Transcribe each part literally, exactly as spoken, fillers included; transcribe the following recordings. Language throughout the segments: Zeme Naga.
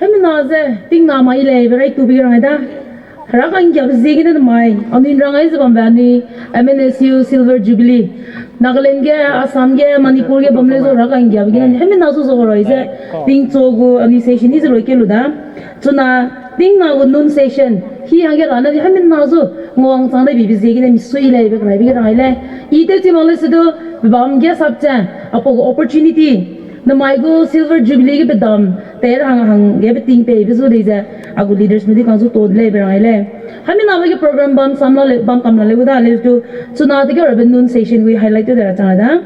Hemina ze, tingna mai lei, berai tu bi rang ai da. Hera ka'nggiabe ziegene namai, anui rang ai ze bambe anui, M N S U Silver Jubilee. Nagaland ge, Assam ge, Manipur ge, bam lei zu hera ka'nggiabe ge, hemina zu zo roi ze, tingchu gu anui session i ze loi ke lu da. Chuna, tingna gu noon session, hi hangge ra na di hemina zu, nguang chang de bibe ziegene misui lei, be rai bi rang ai lei. I te chi mak le se du, bam ge sap che, aipau gu opportunity, namai gu Silver Jubilee ge bedam, te ra hang hangge beting pei be zu lei ze, a gu leaders me di kang zu to de lei be rang ai lei. Hemina be ge program bam sam la le, bam kam la le gu da le du, chuna te ge ra be noon session wi highlight te de ra chang da.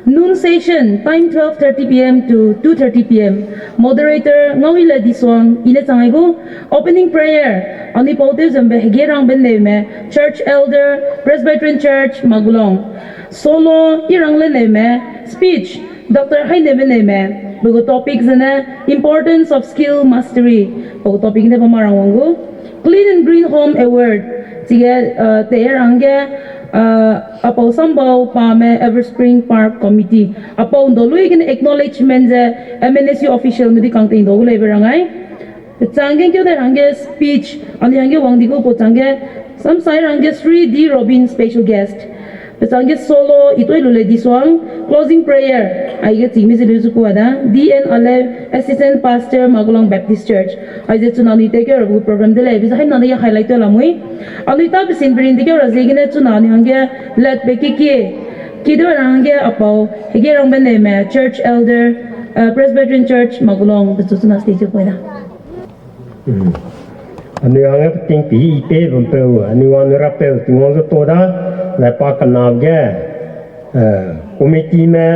Noon session, time twelve thirty P M to two thirty P M. Moderator, Ngauile Disuang, i ne chang ai gu. Opening prayer, anui pau tew zembe Hegerangbe Neume, Church Elder, Presbyterian Church, Magulong. Solo, Irangle Neume, speech, Doctor Haineube Neume, be gu topic zene, Importance of Skill Mastery, be gu topic ne bam rang wang gu. Clean and Green Home Award, chige, uh, te rangge, uh, aipau Sambau Pame Everspring Park Committee, aipau ndo lui gene acknowledgement ze M N S U official me di kang ting do gu lei be rang ai. Pechangge keu de hangge speech, anui hangge wang di gu pechangge, samsai rangge Sri D Robin special guest. Pechangge solo, Itoi Lule Disuang, closing prayer, aige chingme ze lu zu kua da, D N Alep, Assistant Pastor, Magulong Baptist Church. Aize chuna anui te keu ra gu program de lei, bize haina de highlight te lamui. Anui ta pesin perin de keu ra ziegene chuna anui hangge, let be ke ke, ki de ra hangge aipau, Hegerangbe Neume, Church Elder, uh, Presbyterian Church, Magulong, pechu chuna stage kua da. Anui hangge peting pi i pe bam peu, anui wang ra peu, Tingwang zu to da, zai pa kena ge, eh, committee me,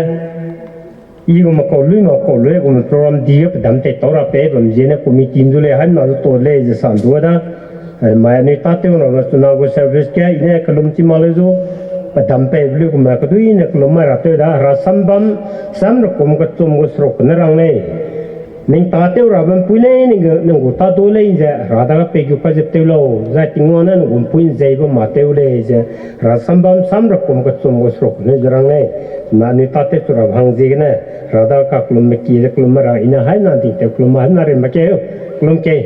i gu me kau lui ma kau lui, gu me program di ge pedam te tau ra pe bam ziene committee du lei, haina zu to lei ze san du da, eh, mai anui tatew na ga chuna gu service ge, i ne kelum chi ma le zu, pedam pe belu gu me kedui ne kelum mai ra tew da, hera sam bam, sam ra kum kechum gu seruk ne rang lei. Ning tatew ra bam pui lei, ning gu, ning gu ta du lei ze, hera da pe gu pa ze tew lau, zai Tingwang ne ning gu pui zei bam ma tew lei ze, hera sam bam, sam ra kum kechum gu seruk ne ze rang lei. Na anui tatew chu ra hang ziegene, hera da kakelum me ki ze kelum me ra, i ne haina di tew kelum me haina rim me keu, kelum kei.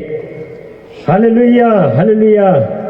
Hallelujah, hallelujah.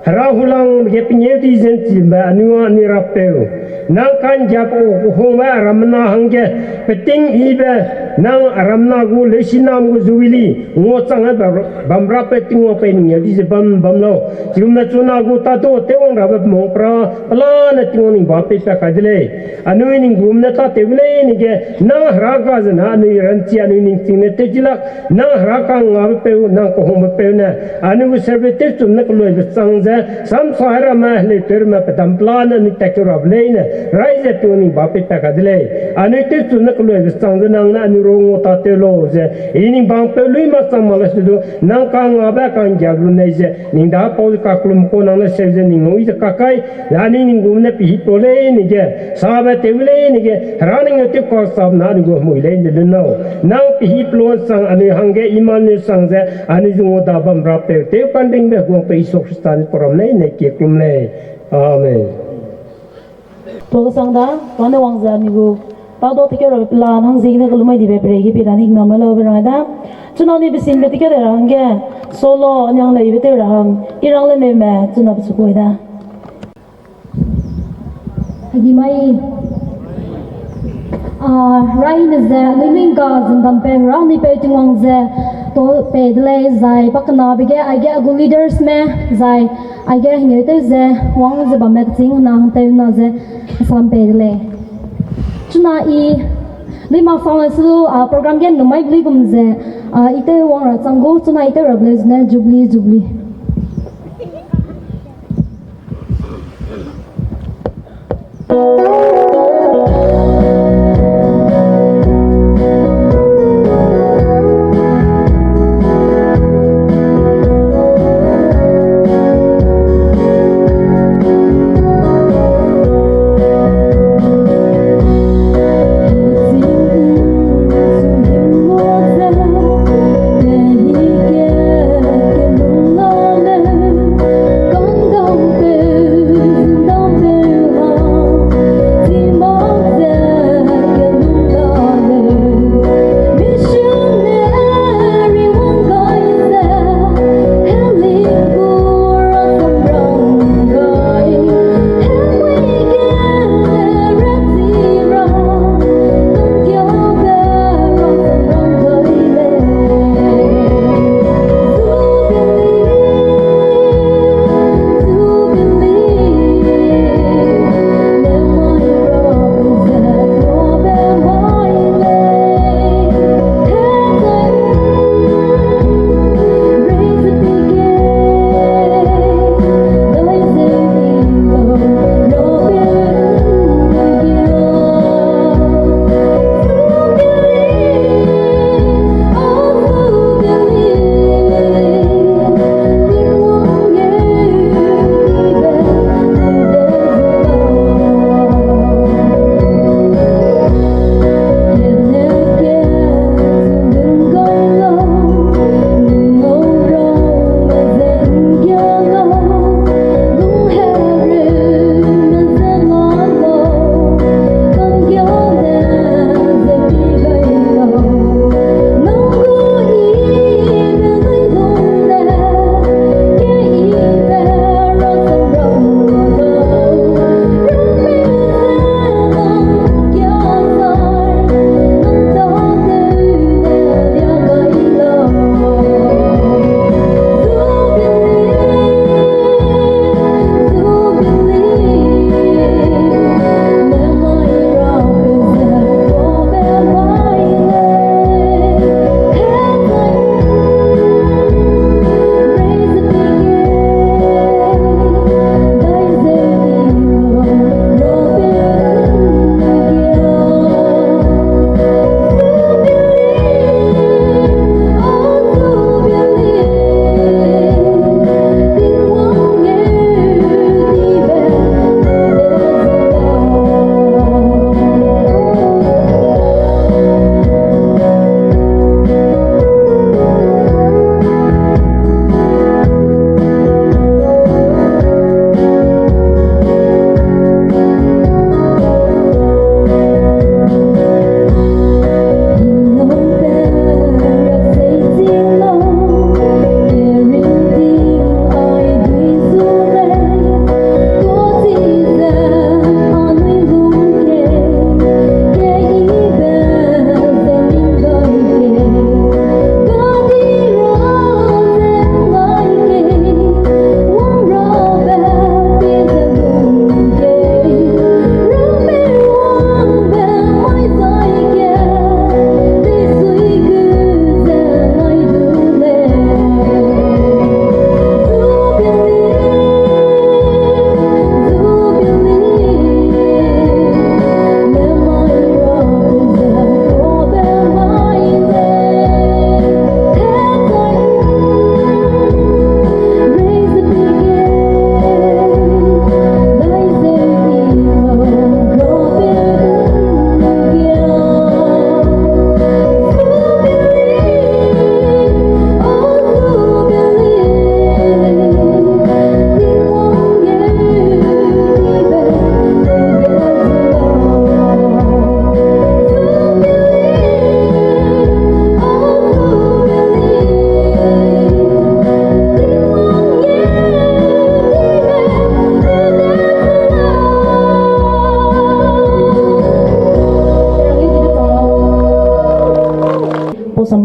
Hera hulang ge pengeu di zen chimbe anui wa anui rapeu. Nang ka'nggiabe hungbe aramna hangge peting ibe nang aramna gu leusinam gu jubilee nguachang ba bam rape Tingwang pe ning ngeu di ze bam bam lau. Chigum ne chuna gu tatu tewang rabe mong pra pelane Tingwang ning ba pei pa kai de lei. Anui ning gum ne tatew lei nige, nang hera ga ze na anui ranchi anui ningching ne tew chi lak, nang hera kangngabe peu, nang kehungbe peu ne, anui gu serve tewchum ne keluibe chang ze, samsa ramme, heleutew ramme, pedam pelane anui tat keu rabe leine, rai ze Tingwang ning ba pei pa kai de lei. Anui tewchum ne keluibe chang ze nang ne anui ru ngua tatew lau ze, i ning bang peu lui mak chang mak le su du, nang kangngabe ka'nggiabe lu nei ze, ning da pau ze kakelum kau nang ne seu ze ning ngau i ze kakai, anui ning gum ne pehiplo lei nige, sabe tew lei nige, hera ning tew kau sap na anui gu hemui lei nde lu nau. Nang pehiplo sang anui hangge Immanuel sang ze, anui zung da bam rapeu, tew kandingbe guang pe Isu Khrista ne program lei ne kie kelum lei. Amen. Togesang da, pa ne wang ze anui gu, tadu tekeu rabe plan hang ziegene kelum mai dibe pere ge pi ra ni name lau be rang da. Chuna ni besin be tekeu de ra hangge, solo anui hang leibe tew ra hang, Irangle Neume, chuna pe su koi da. Hagi mai, a, rai ne ze, anui ning ga zendam pe, rang ni pe Tingwang ze, to pe de lei, zai, pa kenabe ge, aige a gu leaders me, zai, aige hengeu tew ze, wang ze bamme keching, na hang tew na ze, sam pe de lei. Chuna i, lui mak sang le su, a, program ge numai blui gum ze, a, i tew wang ra chang gu, chuna i tew rabe lei zene, Jubilee, Jubilee.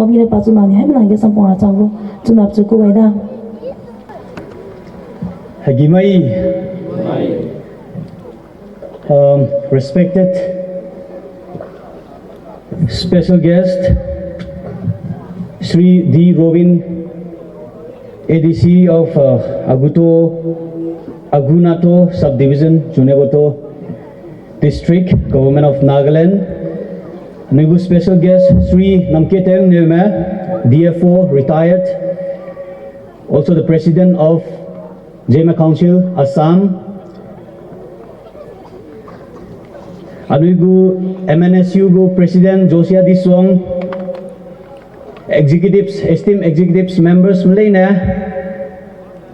Mine pa chu nani hai mena ge sampung ra chang gu. Chunap chu ku gai da. Hagimai. Um, respected special guest, Shri D Robin, A D C of, uh, Aguto, Agunato Subdivision, Zunheboto District, Government of Nagaland. Anui gu special guest, Shri Namketeng Neume, D F O, retired, also the President of Zeme Council, Assam. Anui gu M N S U gu President Josia Disuang, executives, esteemed executives, members me leine,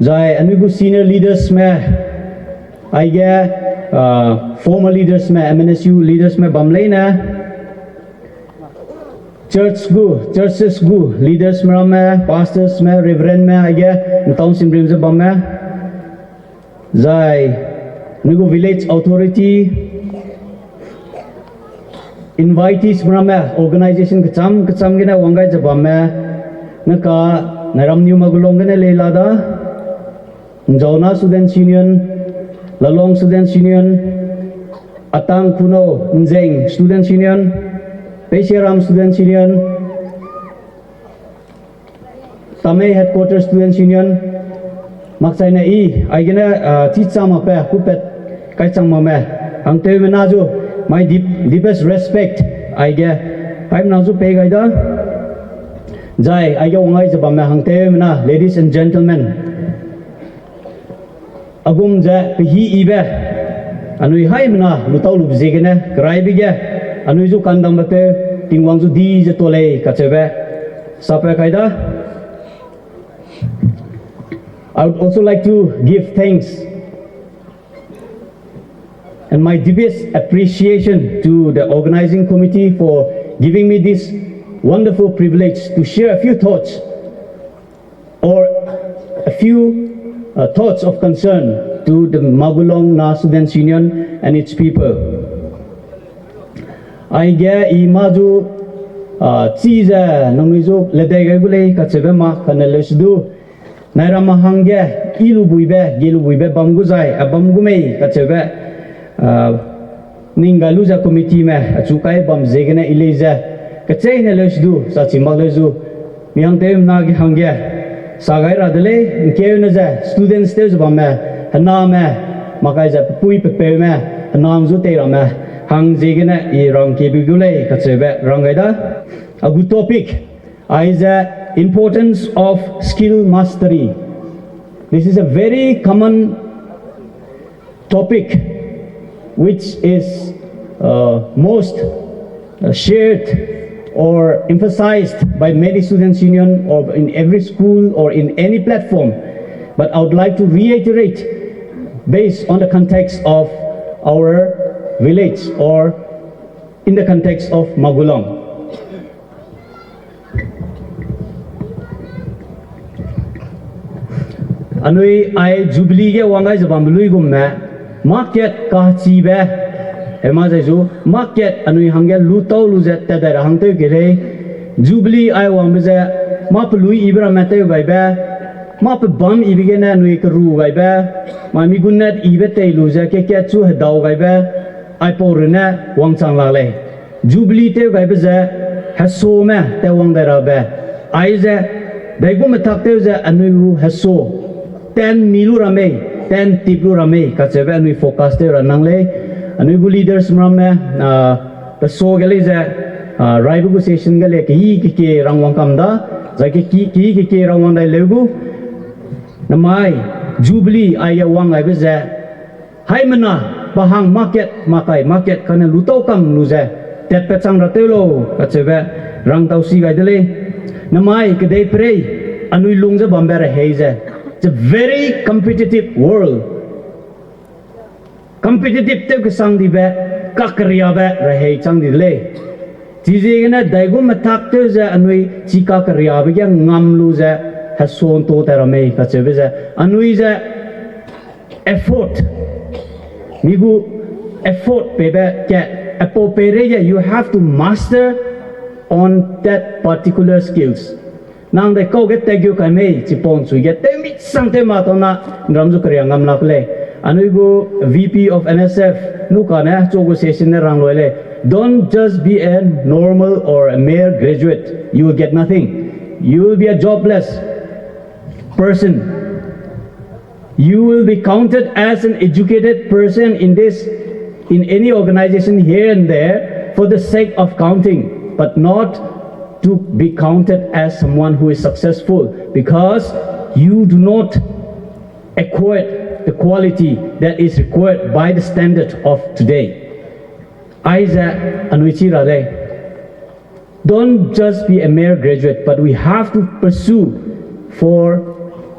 zai anui gu senior leaders me, aige, uh, former leaders me, M N S U leaders me bam leine, church gu, churches gu leaders me ramme, pastors me, reverend me, aige, town simrim ze bamme, zai anui gu village authority, invitees me ramme, organization kecham kecham gene wang gai ze bamme, neka, Nairamniu Magulong gene lei la da, Nzauna Students' Union, Lalong Students' Union, Atang Kuno Nzeng Students' Union, Peisheram Students' Union, Tamei Headquarters Students' Union, makchaine i, aigene, ah, chi chang makbe, pupat kai chang makme, hangtewmena zu, my deep, deepest respect, aige, haimena zu pei gai da, zai, aige wang gai ze bamme hangtewmena, ladies and gentlemen. Agum ze pehî yibe, anui haimena lutau lube ziegene, keraibe ge, anui zu kandambe peu, Tingwang zu di ze ta lei kacheube, sape kai da. I would also like to give thanks and my deepest appreciation to the organizing committee for giving me this wonderful privilege to share a few thoughts or a few, uh, thoughts of concern to the Magulong Na Students' Union and its people. Aige i mâ zu, uh, chi ze nangnui zu ledei gai gu lei kacheube mâ kane leusedu. Nairamme hangge, i lubuibe, ge lubuibe bam gu zai, a bam gu mei kacheube, uh, ning gai lu ze committee me, achu kai bam ziegene i lei ze, kecheîne leusedu, sachi mak leu zu, mi hangtewmena ge hangge, sa gai ra de lei, ngkeune ze, students tew ze bamme, hename, makai ze pepui pepeume, hename zu tei ramme, hang ziegene i rangkebe gu lei kacheube rang gai da. A gu topic, aize importance of skill mastery. This is a very common topic which is, uh, most, uh, shared or emphasized by many students' union or in every school or in any platform. But I would like to reiterate based on the context of our village or in the context of Magulong. Anui ai Jubilee ge wang gai ze bambe luigumme, market kachibe, hema zai zu, market anui hangge lu tau lu ze tat dai ra hang tew ke lei, Jubilee ai wangbe ze, mâ pelui ibe ramme tew gaibe, mâ pebâm ibe gene anui keru gaibe, mâ mi gunnet ibe tei lu ze kekat chu hedau gaibe, aipau rune wangchang la lei. Jubilee tew gaibe ze, hesume tat wang dai rabe. Aize, daigum metak tew ze anui gu hesu, ten mi lu ra mei, ten tip lu ra mei, kacheube anui focus tew ra nang lei. Anui gu leaders me ramme, ah, pesu ge lei ze, ah, raibe gu session ge lei keyi kekie rang wang kam da, zai keyi kekie rang wang dai leu gu. Namai, Jubilee aige wang gaibe ze, haimena, pa hang market, makai market kane lu tau kam lu ze, tatpat chang ra tew lau, kacheube, rang tau si gai de lei. Namai, kedeiperei, anui lung ze bambe rehei ze, it's a very competitive world. Competitive tew kesang dibe, kakeriabe rehei chang di de lei. Chiziegene daigum metak tew ze anui chi kakeriabe ge ngam lu ze, hesu nto tat ra mei kacheube ze, anui ze effort, mi gu effort peibe ke, aipau peireige, you have to master on that particular skills. Nang de kau ge tegu kai mei, chipau nchui ge tew mi sang tew ma tau na, nram zu keriang ngam lak lei. Anui gu V P of N S F, nu kane chu gu session ne rang loi lei. Don't just be a normal or a mere graduate. You will get nothing. You will be a jobless person. You will be counted as an educated person in this, in any organization here and there for the sake of counting, but not to be counted as someone who is successful because you do not acquire the quality that is required by the standard of today. Aize anui chi ra lei. Don't just be a mere graduate, but we have to pursue for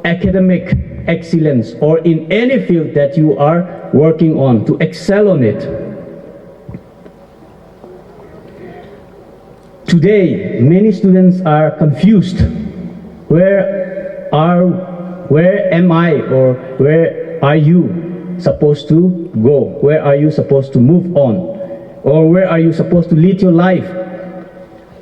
academic excellence or in any field that you are working on to excel on it. Today, many students are confused. Where are, where am I or where are you supposed to go? Where are you supposed to move on? Or where are you supposed to lead your life?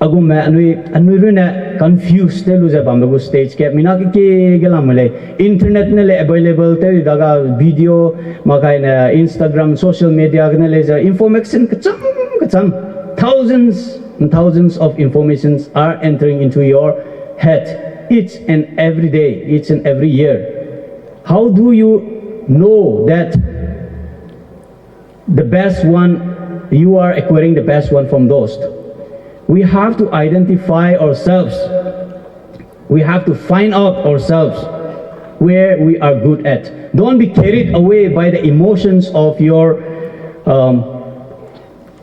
Agume anui, anui runne confuse te lu ze bambe gu stage ge, mina ke ke ge lam lei. Internet ne le available te daga video, makaine Instagram, social media gene le ze information kecham, kecham, thousands and thousands of informations are entering into your head each and every day, each and every year. How do you know that the best one, you are acquiring the best one from those? We have to identify ourselves. We have to find out ourselves where we are good at. Don't be carried away by the emotions of your um,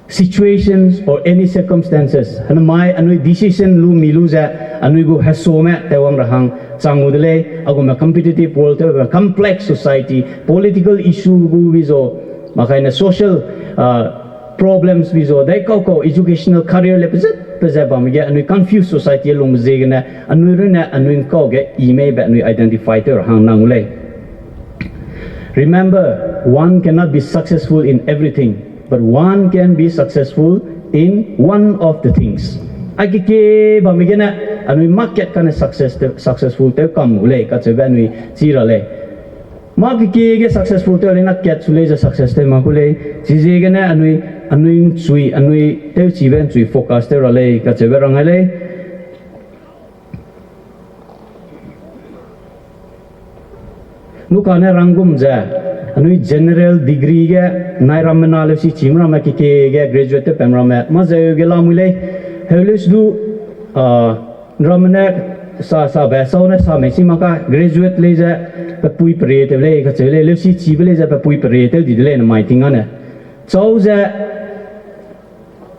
situations or any circumstances. Hana mai anui decision lu mi lu ze anui gu hesome tewang rahang chang u de lei, agume competitive world, tewbe complex society, political issue gu bizo, makaine social uh, problems bizo, dai kau kau educational career le pezet pezet bam ge anui confused society lung ziegene anui runne anui kau ge i mei be anui identify tew rahang nang u lei. Remember, one cannot be successful in everything, but one can be successful in one of the things. Ai kekie bam gene anui market kane success te, successful tew kam u lei kacheube anui chi ra lei. Mâ kekie ge successful tew lei na kat su lei ze success tew mak ku lei. Chiziegene anui, anui nchui, anui tewchibe nchui focus tew ra lei kacheube rang ai lei. Nukane ranggum ze, anui general degree ge, nai ramme na leusi chim ramme kekie ge graduate tew pem ramme, mâ zeu ge lamui lei, heu leusi du, ah, ramme ne sa, sabe, sau ne sa mei si maka graduate lei ze, pepui pere tew lei, kacheu lei, leusi chibe lei ze, pepui pere tew di de lei, namai ting ane. Chau ze,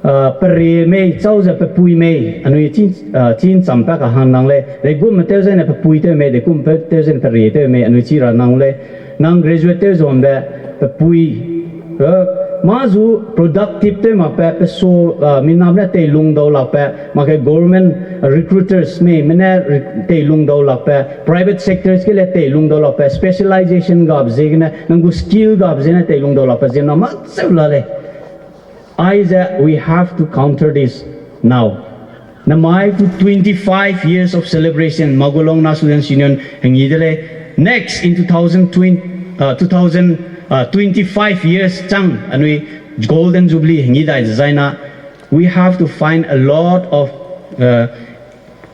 ah, pere mei, chau ze pepui mei, anui chin, ah, chin cham pa kahang nang lei, deigumme tew zene pepui tew mei, deigumme pe-, tew zene pere tew mei, anui chi ra nang lei, nang graduate tew zombe, pepui, eh, mâ zu productive tew makbe, peso, ah, minam ne teilung dau lakbe, mak ge government recruiters mei, mene re-, teilung dau lakbe, private sectors ge le teilung dau lakbe, specialization gap ziegene, nang gu skill gap ziegene teilung dau lakbe, ziemna mâ zeu la lei. Aize, we have to counter this now. Namai gu twenty-five years of celebration, Maguelong Na Students' Union hengi de lei. Next, in two thousand twenty, uh, two thousand, uh, twenty-five years chang, anui Golden Jubilee hengi dai dezaina, we have to find a lot of, uh,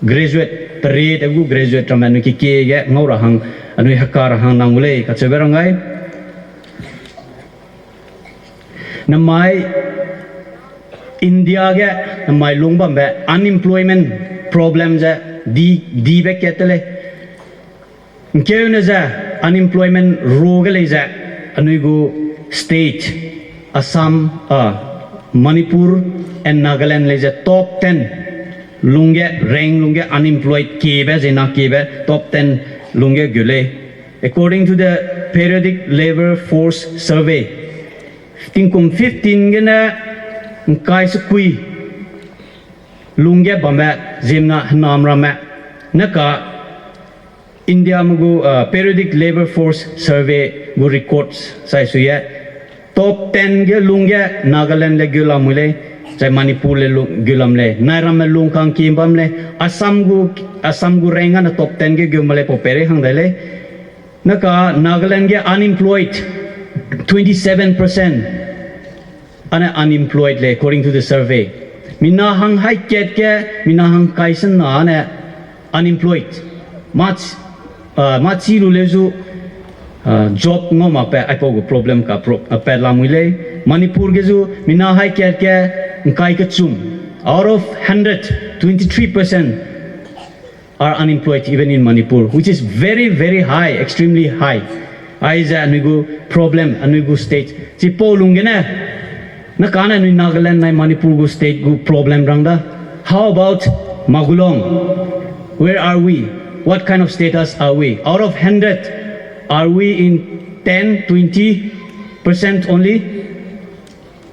graduate, pere tew gu graduate ramme anui kekie ge ngau ra hang, anui heka ra hang nang u lei, kacheube rang gai. Namai India ge, namai lung bambe unemployment problem ze di, dibe kat te lei. Nkeune ze unemployment ro ge lei ze, anui gu state, Assam, ah, Manipur and Nagaland lei ze top ten lungge, rank lungge unemployed kiebe, zena kiebe top ten lungge gu lei. According to the Periodic Labour Force Survey, tingkum fifteen gene ngkai sekui lungge bamme ziemna henam ramme, ne ka Indiame gu, uh, Periodic Labour Force Survey gu records sai suiye. Top ten ge lungge Nagaland le gu lamui lei. Zai Manipur le lu-, gu lam lei, nai ramme lungkang ki bam lei, Assam gu, Assam gu rank ane top ten ge gu ma lei, pau peirei hang dai lei. Naka Nagaland ge unemployed, twenty seven percent ane unemployed lei, according to the survey. Mina hang hai kat ge, mina hang kai sena ane unemployed. Mach, ah, machi lu leu zu, ah, job ngau mak pe, aipau gu problem ka pro-, ah, pat lamui lei. Manipur ge zu, mina hai kat ge, ngkai kechum. Out of hundred, twenty three percent are unemployed even in Manipur, which is very, very high, extremely high. Aize anui gu problem, anui gu state. Chipau lung gene, nakane anui Nagaland nai Manipur gu state gu problem rang da. How about Magulong? Where are we? What kind of status are we? Out of hundred, are we in ten, twenty percent only?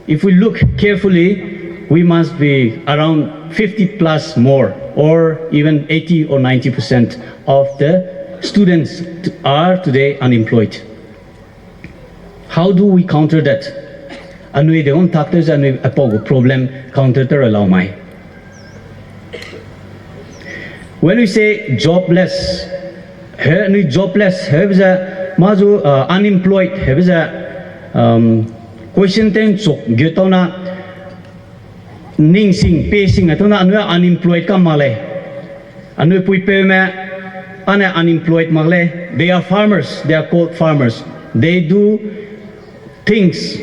If we look carefully, we must be around fifty plus more, or even eighty or ninety percent of the students t-, are today unemployed. How do we counter that? Anui de wang tak tew ze anui aipau gu problem counter tew ra lau mai. When we say jobless, he, anui jobless, hebe ze, ma zu, uh, unemployed, hebe ze, um, question ten chok ge tau na, ning sing, pe sing, a tau na, anui unemployed kam mak lei. Anui puipeume, ane unemployed mak lei. They are farmers, they are called farmers. They do things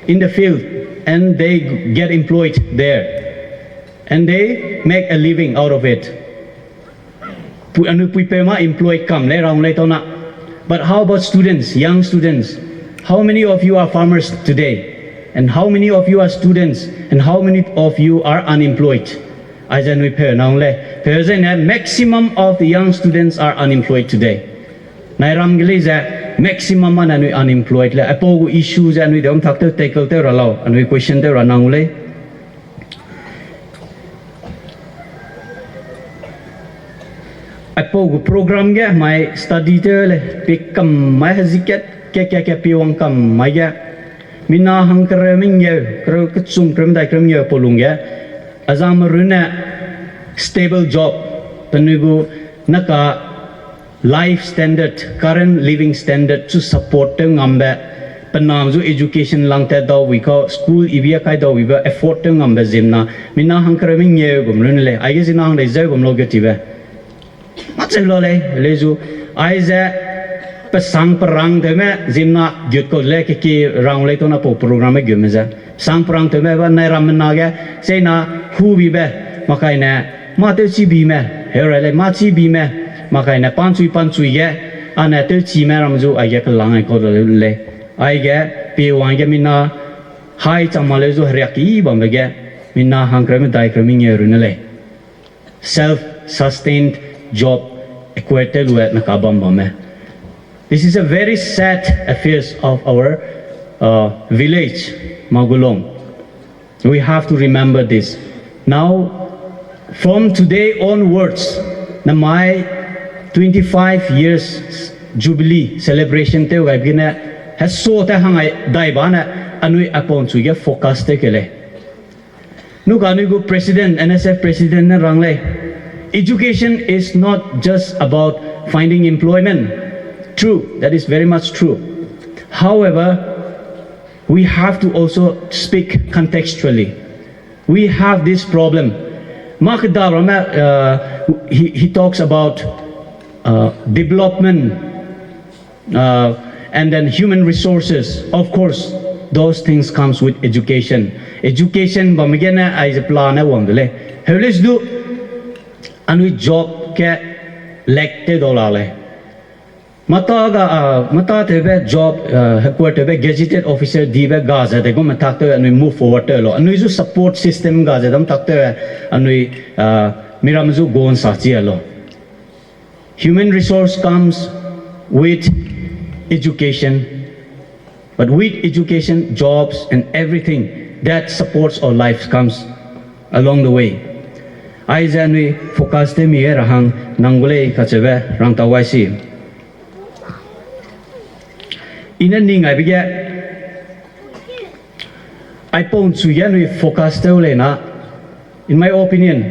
in the field and they get employed there. And they make a living out of it. Pu-, anui puipeu ma employed kam lei, rang lei tau na. But how about students, young students? How many of you are farmers today? And how many of you are students? And how many of you are unemployed? Aize anui peu nang lei. Peu zene maximum of the young students are unemployed today. Nai ram ge lei ze maximum ane anui unemployed lei. Aipau gu issue ze anui de wang tak tew tackle tew ra lau, anui question tew ra nang lei. Aipau gu program ge mai study tew lei, pe kam mai hezikat, ke, ke, ke, pe wang kam mai ge. Mina hangkereu mengeu, kereu kechum, kereu medai, kereu mengeu pau lung ge. Azangme runne stable job, penui gu naka life standard, current living standard chu support tew ngambe, pe nam zu education lang tat dau wi kau, school ibi a kai dau wibe afford tew ngambe ziemna, mina hangkereu mengeu gum runne lei, aige zina hang dei zeu gum lau ge tibe. Macheu la lei, lei zu, aize, pe sang pe rang tewme ziemna gut kau lei keki rang lei tau na pau program e gume ze. Sang pe rang tewme ba nai ramme na ge, seina hubibe, makaine, mâ tewchibime, heu ra lei mâchibime, makaine panchui panchui ge, ane tewchime ram zu aige kelang ai kau da lei. Aige, pe wang ge mina, hai chang ma leu zu heriak ki bambe ge, mina hangkereu medai kereu mengeu runne lei. Self-sustained job acquire tew lu e naka bam bamme. This is a very sad affairs of our, uh, village, Magulong. We have to remember this. Now, from today onwards, namai twenty-five years jubilee celebration tew gaibe gene, heso te hangai dai bane, anui aipau nchui ge focus tew ke lei. Nuka anui gu president, N S F president ne rang lei, education is not just about finding employment. True, that is very much true. However, we have to also speak contextually. We have this problem. Mâ keda ramme, uh, he, he talks about, uh, development, uh, and then human resources. Of course, those things comes with education. Education bam gene aize plan ne wang de lei. Heu lei du, anui job ke lack tew dau la lei. Mata ga, ah, mata tewbe job, ah, headquarter tewbe gazetted officer dibe ga ze de gume tak tew anui move forward tew lau. Anui zu support system ga ze dam tak tew anui, ah, miramme zu gon sa chi a lau. Human resource comes with education, but with education, jobs and everything that supports our life comes along the way. Aize anui focus tew mi e ra hang nang gu lei kacheube rang tau wai si. I ne ning aibe ge, aipau nchui ge anui focus tew lei na, in my opinion,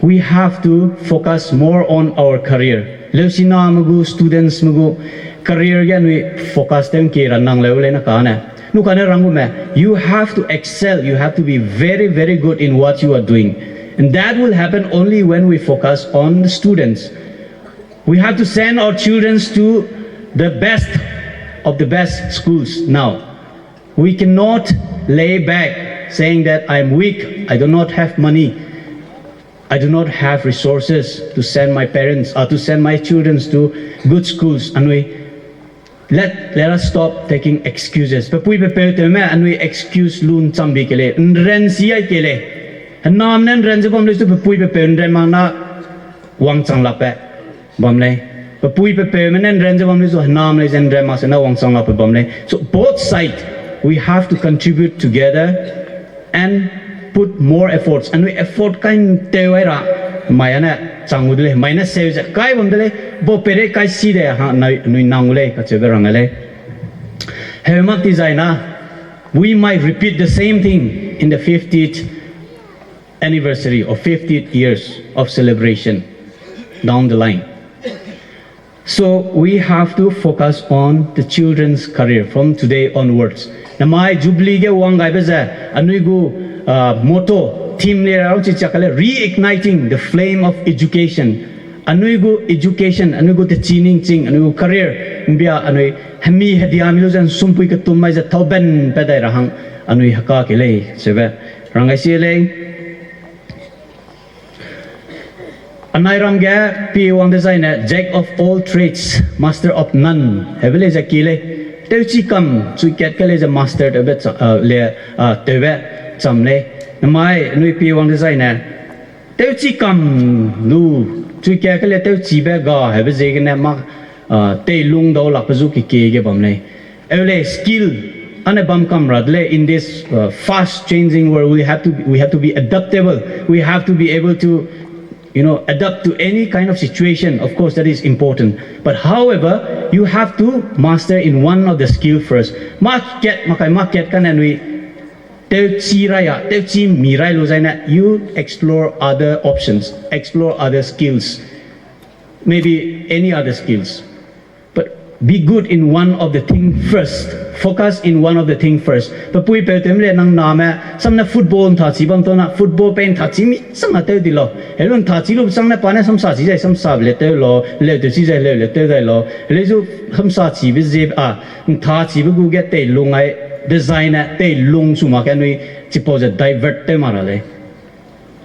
we have to focus more on our career. Leusiname gu, students me gu career ge anui focus tew ngkie ra nang leu lei na kane. Nu kane rang gu me, you have to excel, you have to be very, very good in what you are doing. And that will happen only when we focus on the students. We have to send our children to the best of the best schools now. We cannot lay back saying that I am weak, I do not have money, I do not have resources to send my parents, uh, to send my children to good schools. Anui, let, let us stop taking excuses. Pe pui pe peu tewme anui excuse lu nchambi ke lei, nren si ai ke lei. Henam ne nren ze bam lei su pe pui pe peu nren mak na wangchang lakbe bam lei. Pe pui pe peume ne nren ze bam lei su henam lei ze nren mak se na wangchang lakbe bam lei. So both side, we have to contribute together and put more efforts. Anui effort kai ntew ai ra, mai ane chang gu de lei, mai ne seu ze kai bam de lei, bau peirei kai si de ha, anui nang gu lei, kacheube rang lei. Heu mak ti zai na, we might repeat the same thing in the fiftieth anniversary or fiftieth years of celebration down the line. So we have to focus on the children's career from today onwards. Namai Jubilee ge wang gaibe ze, anui gu, uh, motto, theme le rau chi chak le, reigniting the flame of education. Anui gu education, anui gu techi ningching, anui gu career, mbia anui hemi hedia mi lu ze nsumpui ketum mai ze tauben pe dai ra hang, anui heka ke lei, sebe. Rang gai si lei. Anai ram ge pi wang dezaine, jack of all trades, master of none. Hebe lei ze ki lei. Tewchi kam, chui kat ke lei ze master tewbe cha-, uh, le, uh, tewbe cham lei. Namai, anui pi wang dezaine, tewchi kam lu, chui kat ke lei tewchibe ga, hebe ziegene ma, uh, teilung dau lakbe zu kekie ge bam lei. Eu lei skill, ane bam kam ra de lei, in this, uh, fast changing world, we have to, we have to be adaptable. We have to be able to, you know, adapt to any kind of situation. Of course, that is important. But however, you have to master in one of the skill first. Market, makai market kane anui tewchi rai a, tewchi mi rai lu zaine, you explore other options, explore other skills, maybe any other skills. But be good in one of the thing first. Focus in one of the thing first. Pe pui peu tewme le nang name, samne football nthachi bam tau na, football pe nthachi mi sang a tew di lau. Helu nthachi lu sang ne pa ne samsa chi zai samsabe le tew lau, leu tewchi zai leu le tew dai lau. Leu zu samsa chibe ze, a, nthachibe gu ge teilung ai, dezaine teilung su mak ke anui, chipau ze divert tew mak ra lei.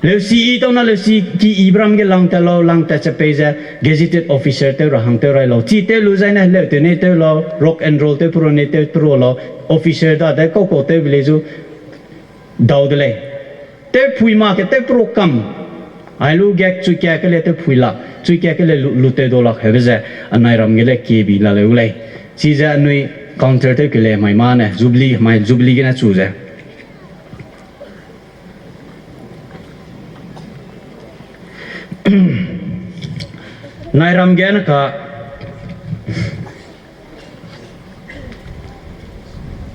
Leusi i tau na leusi ki ibe ram ge lang tat lau, lang tat che pei ze gazetted officer tew ra hang tew rai lau. Chi tew lu zaine leu tew nei tew lau, rock and roll tew peru nei tew peru lau, officer da de kau kau tewbe lei zu dau de lei. Tewphui mak ke tewpru kam. Ai lu ge chui ka ke le tewphui lak, chui ka ke le lu, lu tew dau lak hebe ze, anai ram ge le kebi la leu lei. Chize anui counter tew ke lei mai mane, Jubilee, mai Jubilee gene chu ze. Nai ram ge ne ka,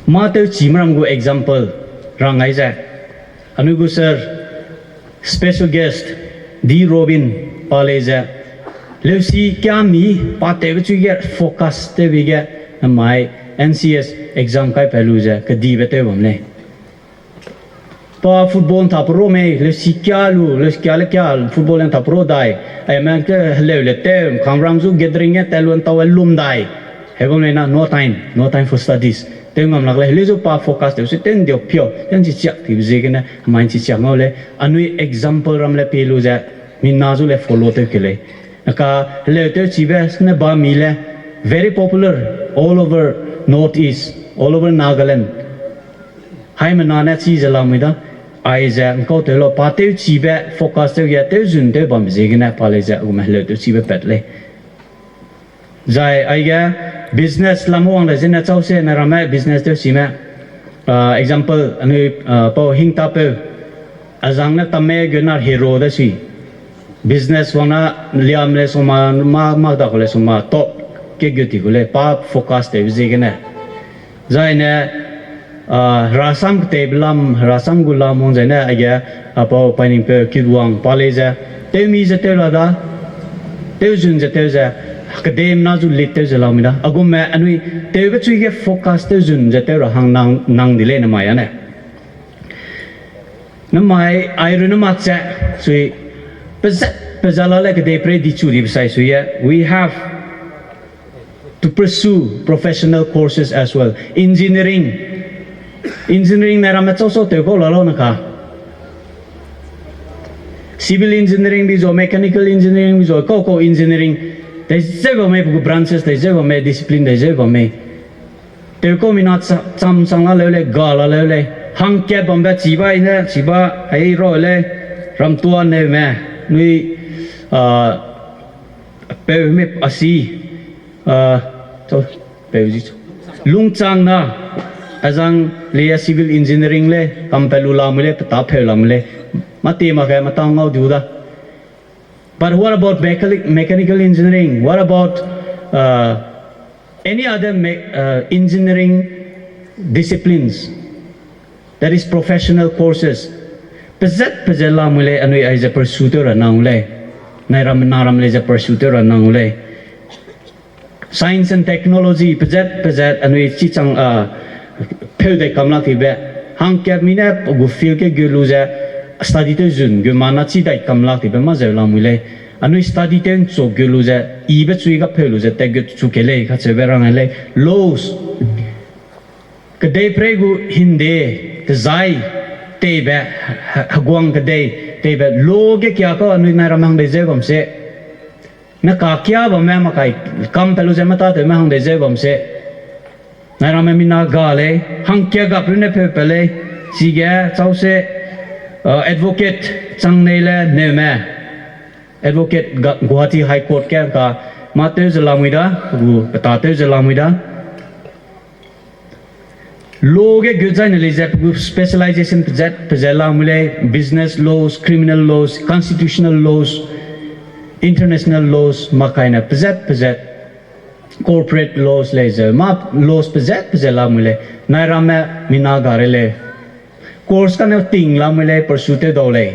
mâ tewchime ram gu example rang ai ze, anui gu sir, special guest, D Robin, pa lei ze, leusi kiami, pa tewbe chui ge focus tewbe ge, namai N C S exam kai pa lu ze kedibe tew bam lei. Pa football ntha peru mei, leusi kia lu, leusi kia le kia, football ntha peru dai. Aime ke heleu le tew, kangram zu gathering ge tat lu ntau e lum dai. Hebam lei na, no time, no time for studies. Tew ngam lak lei, heleu zu pa focus tew se tew ndiau piau, tew nchi chiak tibe ziegene, mai nchi chiak ngau lei. Anui example ram le pie lu ze, mina zu le follow tew ke lei. Naka heleu tewchibe sene bam mi le, very popular all over North East, all over Nagaland. Haimena ne chize lamui da, aize ngkau tew lau, pa tewchibe focus tew ge, tewzun tew bambe ziegene, pa lei ze, agume heleu tewchibe pat lei. Zai aige business lam wang de zene chau se ne ramme business tewchime, ah, example, anui, ah, pau hingtapeu, azang ne tamme gu nar hero de sui. Business wang na liam le suma, ma, ma da gu le suma, top ke gu ti gu lei, pa focus tewbe ziegene. Zai ne, Ah, rasam keteibe lam, rasam gu lam wang zene, aige, apau painingpeu Kitwang pa lei ze, tewmi ze tew la da, tewzun ze tew ze, kedei mena zu lead tew ze lamui da. Agumme anui tewbe chui ge focus tewzun ze tew ra hang nang, nang di lei namai ane. Namai, ai runne mak ze, sui, pezat, pezat la le kedei prei di chu dibe sai sui e, we have to pursue professional courses as well. Engineering. Engineering ne ramme chau chau tew kau la lau ne ka. Civil engineering bi zo, mechanical engineering bi zo, kau kau engineering. Tezeu bam mei, pe gu branches tezeu bam mei, discipline tezeu bam mei. Tew kau mina cha-, cham chang la leu lei, ga la leu lei. Hangkat bambe chiba i ne, chiba ai ra lei, ramtua neume, nui, ah, peu me asi, ah, chau, peu zi chau. Lungchang na, azang lei civil engineering lei, kampelu lamui lei, petâ pheu lamui lei. Mâ ti mak ge, mâ tang ngau du da. But what about mechanic-, mechanical engineering? What about, uh, any other me-, uh, engineering disciplines? That is professional courses. Pezat pezat lamui lei, anui aize pursue tew ra nang lei. Nai ram, na ram lei ze pursue tew ra nang lei. Science and technology, pezat pezat anui chi chang, ah, pheu dai kam lak tibe. Hangkat mi ne gu field ke gu lu ze study tew zun gu mana chi dai kam lak tibe mâ zeu lamui lei. Anui study tew nchuk gu lu ze, ibe chui ga pheu lu ze, tat gu chu ke lei, kacheube rang lei. Laws. Kedei prei gu hinde, kezai, teibe, he-, heguang kedei, teibe, law ge kia kau anui nai ram hang dei zeu bam se. Ne ka kia bamme makai kam pe lu ze mâ tâtewme hang dei zeu bam se. Nai ramme mina ga lei, hangkia gap runne pheu pe lei, chige chau se, uh, advocate chang nei le neume. Advocate ga-, Guwahati High Court ge ka mâ tew ze lamui da, gu petâ tew ze lamui da. Law ge gut zaine lei ze pe gu specialization pezat pezat lamui lei, business laws, criminal laws, constitutional laws, international laws, makaine pezat pezat, corporate laws lei ze, mâ laws pezat pezat lamui lei, nai ramme mina ga rei lei. Course kane ting lamui lei, pursue tew dau lei.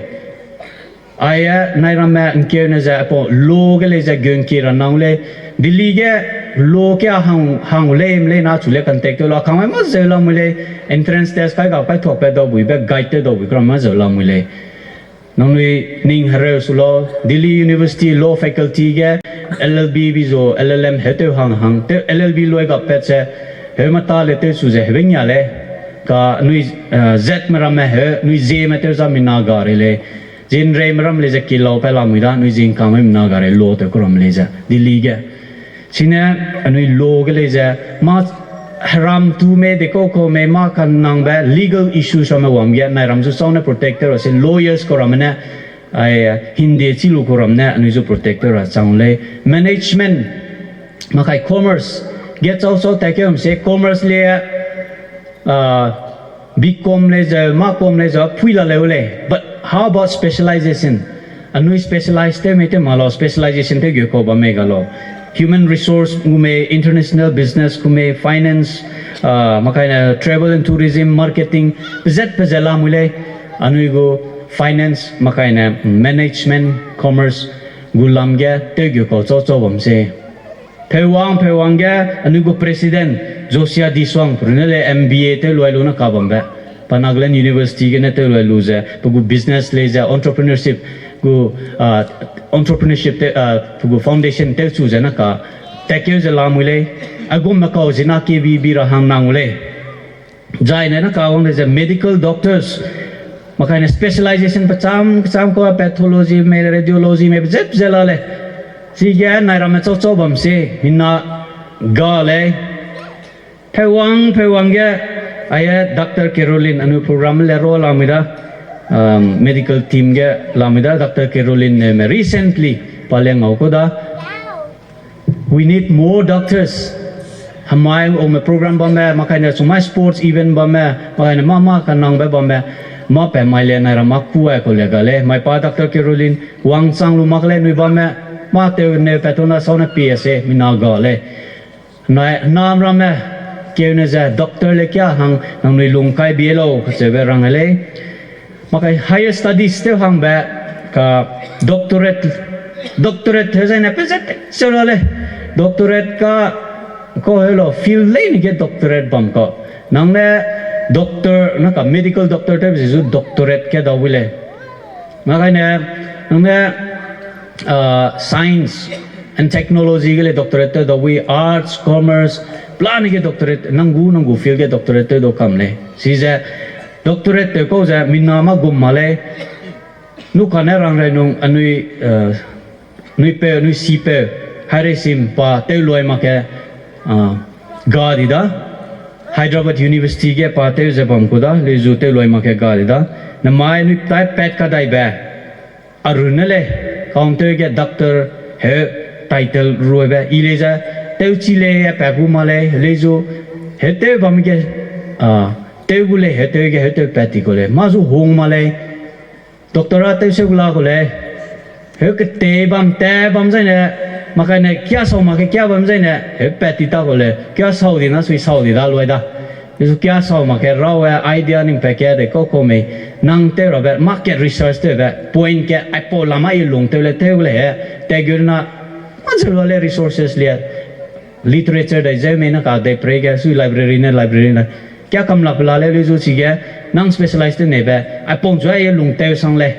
Aie, nai ramme ngkeune ze, aipau law ge lei ze gu ngki ra nang lei. Delhi ge law ke a hang, hang lei, mlei na chu le contact tew la, kangme mâ zeu lamui lei, entrance test kai ga kai thuak pe dau buibe, guide tew dau bui kra mâ zeu lamui lei. Nangnui ning hereu su lau, Delhi University Law Faculty ge L L B bi zo, L L M heu tew hang hang, tew L L B loi gap pat ze, heu mâ tâ le tew chu ze, heube ngia lei, ka nui, eh, zat me ramme heu, nui zieme tew za mina ga rei lei, zinreime ram lei ze kilau pe lamui da, nui zingkangme mina ga rei law tew ku ram lei ze, Delhi ge. Chine anui law ge lei ze, mâ heram tu mei, dekau kau mei, mâ kanangbe legal issues ramme wang ge, nai ram zu sau ne protect tew ra se, lawyers kau ramme ne, ai, hinde chi lu kau ram ne, anui zu protect tew ra chang lei. Management, makai commerce, ge chau chau tat keu ram se, commerce le, ah, B Com lei zeu, mâ Com lei zeu, pui la leu lei. But how about specialization? Anui specialize tew mei tew ma lau, specialization tew gu kau bam mei ga lau. Human resource gu mei, international business gu mei, finance, ah, makaine travel and tourism, marketing, pezat pezat lamui lei. Anui gu finance, makaine management, commerce gu lam ge tew gu kau chau chau bam se. Pheuwang, pheuwang ge, anui gu president, Josia Disuang, pe runne lei M B A tew lui lu ne ka bambe. Pa Nagaland University gene tew lui lu ze, pe gu business lei ze, entrepreneurship gu, ah, entrepreneurship tew, ah, pe gu foundation tew chu ze ne ka, tat keu ze lamui lei, aigumme kau zina K B B ra hang nang u lei. Zaine ne ka wang de ze medical doctors, makaine specialization pecham, pecham kau pathology mei, radiology mei, pezat pezat la lei. Chige nai ramme chau chau bam se, mina ga lei. Pheuwang, pheuwang ge, aie Doctor Caroline, anui program le ro lamui da, um, medical team ge lamui da, Doctor Caroline neume recently pa le ngau kau da. We need more doctors. Hemai aume program bamme, makaine chumai sports event bamme, makaine mâ mâ kanangbe bamme, mâ pe mai le nai ram mâ kuai kau le ga lei. Mai pa Doctor Caroline, wangchang lu mak lei nui bamme, mâ tew neu pat tona sau ne pie se, mina ga lei. Nai, nam ramme, keune ze doctor le kia hang nangnui lung kai bie lau kacheube rang lei. Makai higher studies tew hangbe ka doctorate, doctorate he zaine pe ze tek cheu la lei. Doctorate ka, kau heu lau, field leine ge doctorate bam kau. Nang ne doctor, na ka medical doctor tewbe ze zu doctorate ke dau wi lei. Makaine, nang ne, ah, science and technology ge lei doctorate tew dau wi, arts, commerce, pelane ge doctorate, nang gu, nang gu field ge doctorate tew dau kam lei. Chize doctorate tew kau ze mina mâ gum ma lei. Nukane rang rei nung anui, eh, nui peu, nui si peu, hairei sim pa tew luai mak ge, ah, ga di da. Hyderabad University ge pa tew ze bam ku da, lei zu tew luai mak ge ga di da. Namai nui tai pat kadaibe, a runne lei, kaun tew ge doctor, heu title ruibe, i lei ze, tewchi lei a pat gu ma lei, lei zu, heu tew bam ge, ah, tew gu lei, heu tew ge, heu tew pat ti kau lei, mâ zu hung ma lei. Doctor a tewseu gu la kau lei. Heu ketei bam, te bam zaine, makaine kia sau mak ge kia bam zaine, heu pat ti ta kau lei. Kia sau di na sui sau di da luai da. Lei zu kia sau mak ge raw e idea ning pat ke de kau kau mei. Nang tew rabe, market research tewbe, point ke, aipau lam a i lung tew le tew gu lei he. Te gu na, mâ zeu la lei resources lia. Literature dai zeu mei na ka dei prei ge, sui library ne, library ne. Kia kam lak pe la lei lei zu chige, nang specialize tew neibe, aipau zu ai lung tew sang lei.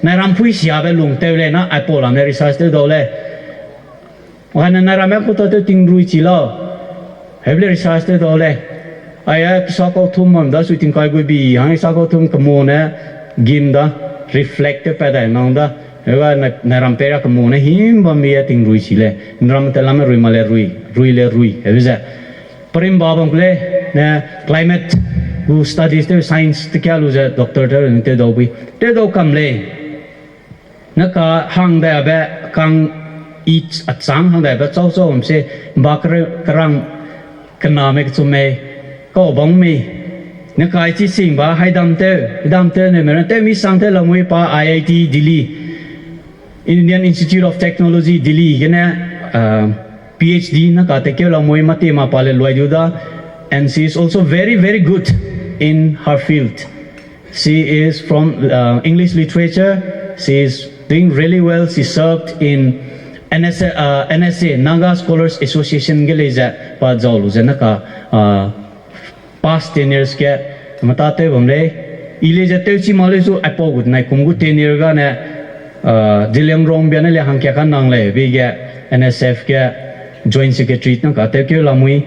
Nai ram pui siabe lung tew lei na, aipau lam ne research tew dau lei. Wahane nai ramme ku ta tew tingrui chi lau. Heble research tew dau lei. Ai a kisa kau thum mam da sui tingkai gui bi, hang kisa kau thum kemu ne gim da, reflect tew pat dai nang da. Hega nai, nai ram pei ra kemu ne him bam mi a tingrui chi lei. Nram te lam rui ma le rui, rui le rui. Hebi ze. Perimba bam ku lei, ne climate gu studies tew science te kia lu ze doctor tew tew dau bui. Tew dau kam lei. Ne ka hang daibe kang i a chang hang daibe chau chau bam se ba kere-, kerang kename kechum mei, kau bang mei. Ne kai chi sing ba haidam tew, haidam tew ne me ran tew mi sang tew lamui pa I I T Delhi, Indian Institute of Technology Delhi gene, uh, P H D ne ka tekeu lamui mate ma pa le luai du da, and she is also very, very good in her field. She is from, uh, English literature. She is doing really well. She served in N S A, uh, N S A, Naga Scholars Association ge lei ze pa zau lu ze ne ka, uh, past ten years ge mata tew bam lei. I lei ze tewchi mak lei zu aipau gut nai kum gu ten year gane, uh, Zeliangrong bia ne le hangkia ka nang lei bi ge N S F ge Joint Secretary ne ka tewkeu lamui.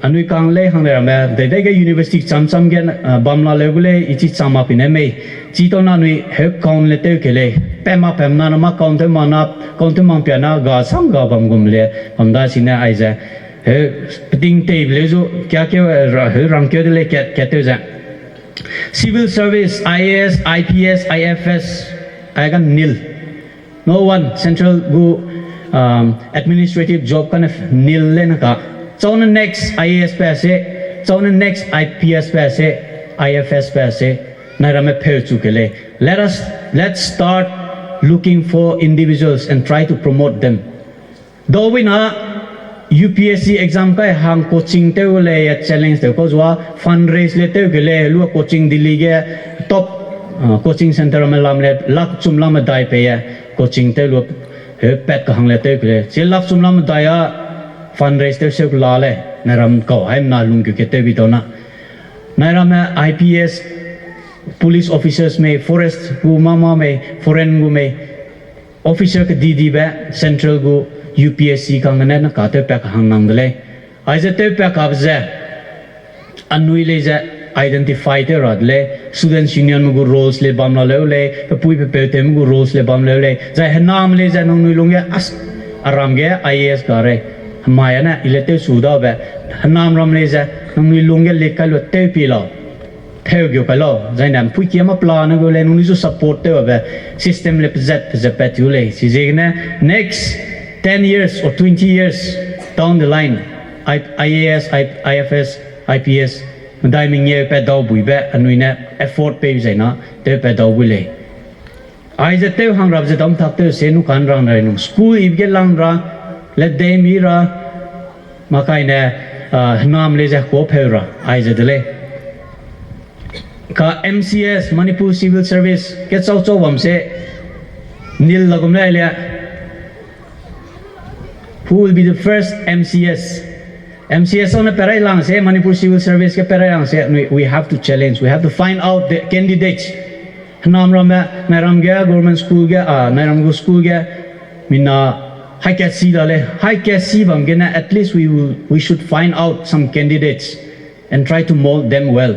Anui kang lei hang lei ramme, dei dei ge university cham cham ge, uh, bam la leu gu lei, i chi cham ma pi ne mei. Chi tau na anui heu kaun le tew ke lei. Pema pemna na ma kaun tew ma na, kaun tew mang pia na ga sang ga bam gum le, bam da si ne aize. Heu, peting tei leu zu, kia keu, ra-, heu rangkeu de lei kat, kat tew ze. Civil service, I A S, I P S, I F S, ai ga nil. No one, central gu, um, administrative job kane nil le na ka. Chau ne next I A S pa se, chau ne next I P S pa se, I F S pa se, nai ramme pheu chu ke lei. Let us, let's start looking for individuals and try to promote them. Dawina U P S C exam kai hang coaching tew lei, challenge tew kau zua, fundraise le tew ke lei, lua coaching Delhi ge top, uh, coaching center me lam le, lak chum lam medai pei e, coaching tew lua, he pat ka hang le tew ke lei. Chi lak chum lam medai a, fundraise tew seu la lei, nai ram kau haimna lungkeu ke tew bi dau na. Nai ramme I P S, police officers mei, forest gu mama mei, foreign gu mei, officer kedidibe central gu U P S C kang gene ne ka tewpat ka hang nang de lei. Aize tewpat kabe ze, anui lei ze identify tew ra de lei, students union me gu roles le bam la leu lei, pepui pepeu tew me gu roles le bam leu lei, zai henam lei ze nangnui lungge as, aram ge I A S ka rei, hemai ane i le tew su dabe, henam ram lei ze nangnui lungge le kai lu tew pi lau. Theu geu kai lau, zaine mpui kia mâ pelane gu lei, nangnui zu support tew abe, system le pezat pezat pat tiu lei. Chiziegene next ten years or twenty years down the line, I-, I A S, I-, I F S, I P S, medai mengeu pat dau buibe, anui ne effort pei zaina, tew pat dau bui lei. Aize tew hang rap ze dam tak tew se nu kan rang rai nung. School ibe ge lang ra, let dei mi ra, makaine, Ah, henam lei ze kuâ pheu ra, aize de lei. Ka M C S, Manipur Civil Service, kechau chau bam se, nil la gum lei le. Who will be the first M C S? M C S ne perai lang se, Manipur Civil Service ge perai lang se, we, we have to challenge, we have to find out the candidates. Henam ramme, Nairam ge, government school ge, ah, Nairam gu school ge, mina, hai kat si da lei, hai kat si bam gene, at least we will, we should find out some candidates and try to mold them well.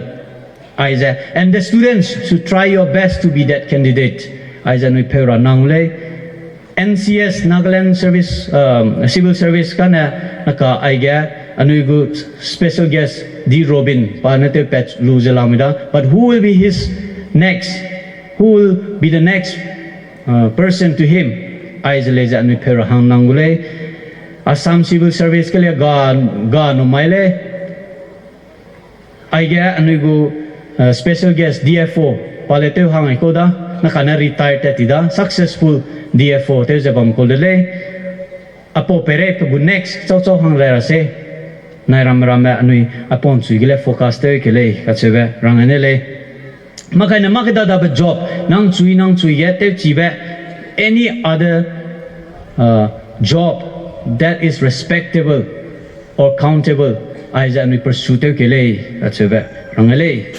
Aize, and the students should try your best to be that candidate. Aize anui pheu ra nang lei. N C S, Nagaland Service, um, Civil Service kane, naka aige, anui gu special guest, D Robin, pa ne tew pat lu ze lamui da. But who will be his next? Who will be the next, uh, person to him? Aize lei ze anui pheu ra hang nang gu lei. Assam Civil Service ke lei ga, ga nu mai lei. Aige anui gu, uh, special guest D F O, pa le tew hang ai kau da, na kane retired tat ti da, successful D F O tew ze bam kau de lei. Aipau peirei pe gu next chau chau hang rai ra se, nai ramme ramme anui aipau nchui ge le focus tew ke lei, kacheube rang ne lei. Makaine mak kedadabe job, nang chui, nang chui ge tewchibe, any other, uh, job that is respectable or countable, aize anui pursue tew ke lei, kacheube rang lei.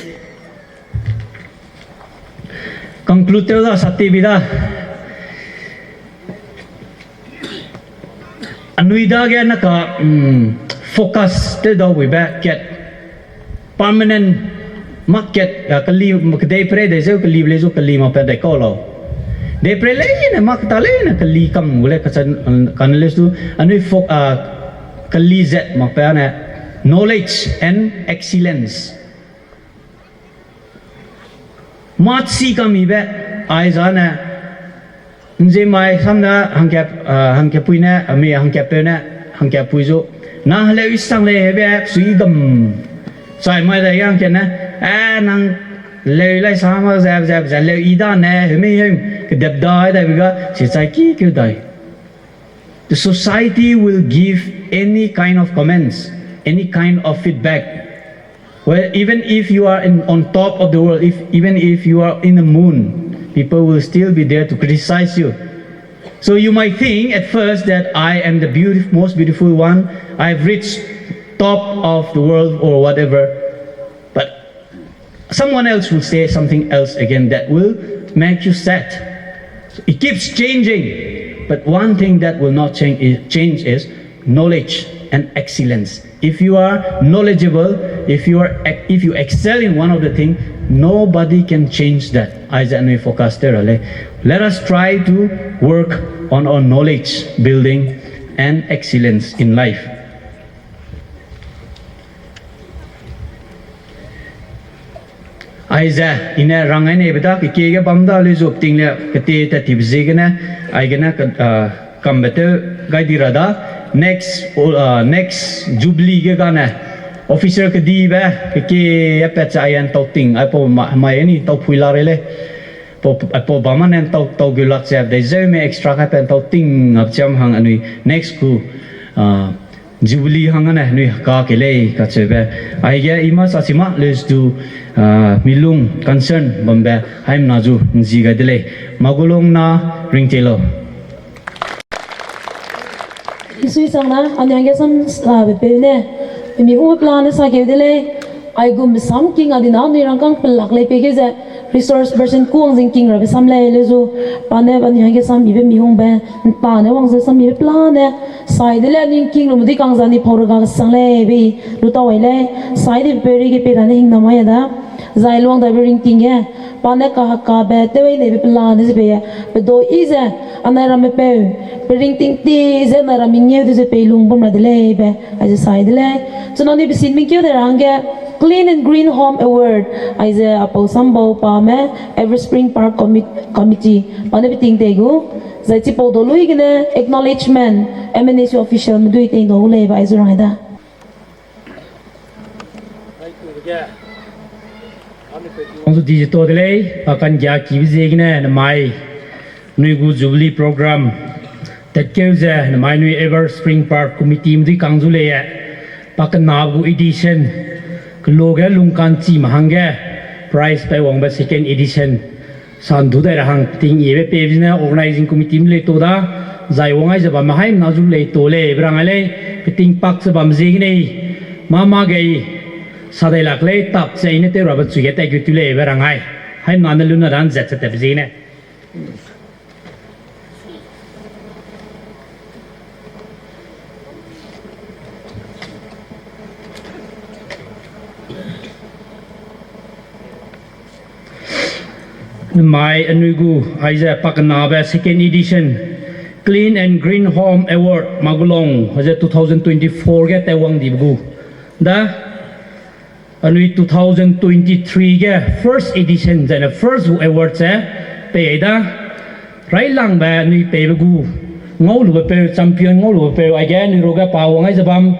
Conclude tew da, satibi da. Anui dage naka, mm, focus tew dau buibe kat permanent mak kat, a, keli, kedei prei dei zeu keli lei zu keli mak pe dei kau lau. Dei prei leine mak ta leine keli kam gu lei kacha, kane lei su, anui fo-, a, keli zet mak pe ne, knowledge and excellence. Mâ chi kamibe, aizane, nzie mai samne hangkat, a, hangkatpui ne, ami hangkatpeu ne, hangkatpui zu. Nang heleu i sang lei hebe, sui gam. Chai mai dai hangkat ne, a, nang leu lai sa ma ze, ze, ze leu i da ne, hemi hem, kedep dai dai bi ga, si chai ki keu dai. The society will give any kind of comments, any kind of feedback. Well, even if you are in, on top of the world, if, even if you are in the moon, people will still be there to criticize you. So you might think at first that I am the beautif-, most beautiful one, I've reached top of the world or whatever. But someone else will say something else again that will make you sad. It keeps changing, but one thing that will not change is, change is knowledge and excellence. If you are knowledgeable, if you are, if you excel in one of the thing, nobody can change that. Aize anui focus tew ra lei. Let us try to work on our knowledge building and excellence in life. Aize, i ne rang ai neibe da, kekie ge bam da, lei zu ting le, kete tat tibe ziegene, aigene, ka-, ah, kambe tew gai di ra da, next, ah, next Jubilee ge gane, officer kedibe, kekie a pat ze ai an tau ting, aipau ma-, mai ani tau pui la rei lei. Pau, aipau bam ane tau, tau gu lak ze, dei zeume extra kai pen tau ting ap chiam hang anui, next gu, ah, Jubilee hang ane nui heka ke lei kacheube. Aige i ma sa si ma lei zu, ah, mi lung concern bambe, haimna zu nzi gai de lei. Magulong na ringte lau. Isui sang na, anui hangge sam, ah, bepeu ne, mi hungbe plan ne sa keu de lei. Aigum sam king a di na, anui rangkâng pelak lei pe ge ze, resource person kuang zing king rabe sam lei lei zu, pa ne, anui hangge sam ibe mi hungbe, nta ne wang ze sam ibe plan ne, sai de lei, anui king lu medi kang za ni pau rega sang lei be, lu tau ai lei, sai de bepeu rei ge pe ra ne hing na mai da. Zai luang daibe ringting ge, pa ne kahekabe tew ai neibe pelane ze pei, pe do i ze, anai ramme peu, pe ringting ti ze anai ramme ngeu de ze pei lung bam ra de lei be, aize sai de lei. Chuna ni pe sin mingkeu de ra hangge, Clean and Green Home Award, aize apau sambau pa me, Ever Spring Park Commit-, Committee, pa ne pe ting tei gu, zai chipau do lui gene, acknowledgement, M N S U official medui tei do gu lei be, aize rang ai da. Wangzu digital de lei, pa kanggia kibe ziegene nemai, nui gu Jubilee program, tatkeu ze nemai nui Ever Spring Park Committee medui kang zu lei e. Pa kena gu edition, kelo ge lungkanchime hangge prize pei wangbe second edition, sandu dai ra hang peting ibe pebe zene organizing committee me lei to da, zai wang ai ze bamme haimena zu lei to lei be rang ai lei, peting pak ze bam ziegene, mâ mâ gei, sa dai lak lei, tap ze i ne tew rabe chui ge tat gu tu lei be rang ai. Haimena ne luna da nzat ze tatbe ziegene. Mai anui gu aize pakenabe second edition Clean and Green Home Award Magulong aize two thousand twenty-four ge tewwang dibe gu da. Anui two thousand twenty-three ge first edition zaine first gu award ze pei ai da. Railangbe anui peibe gu ngaulube peu, champion ngaulube peu, aige anui ruage pa wang ai ze bam,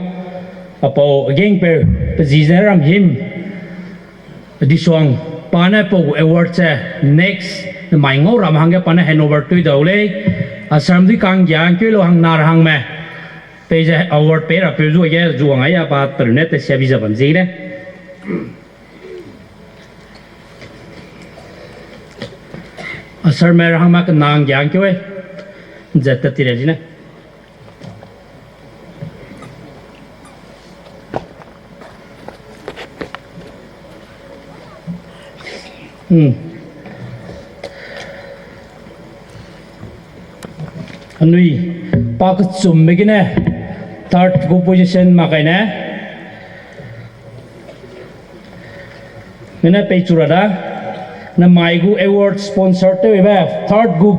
apau agengpeu, pe zi ze Ramhim Disuang, pa ne pau gu award ze next, nemai ngau ram hangge pa ne handover tui dau lei, asam dui kanggia ngkeu lau hang nar hangme, peize award pei rapeu zu ge zu wang ai a pa perune tesia bi ze bam ziegene. Asarme rahangme kenang giang keu e. Zet tat ti re zine. Hmm. Anui, pa kechumbe gene, third gu position mak kaine. Ngene pei chu ra da, nemai gu award sponsor tewbe, third gu,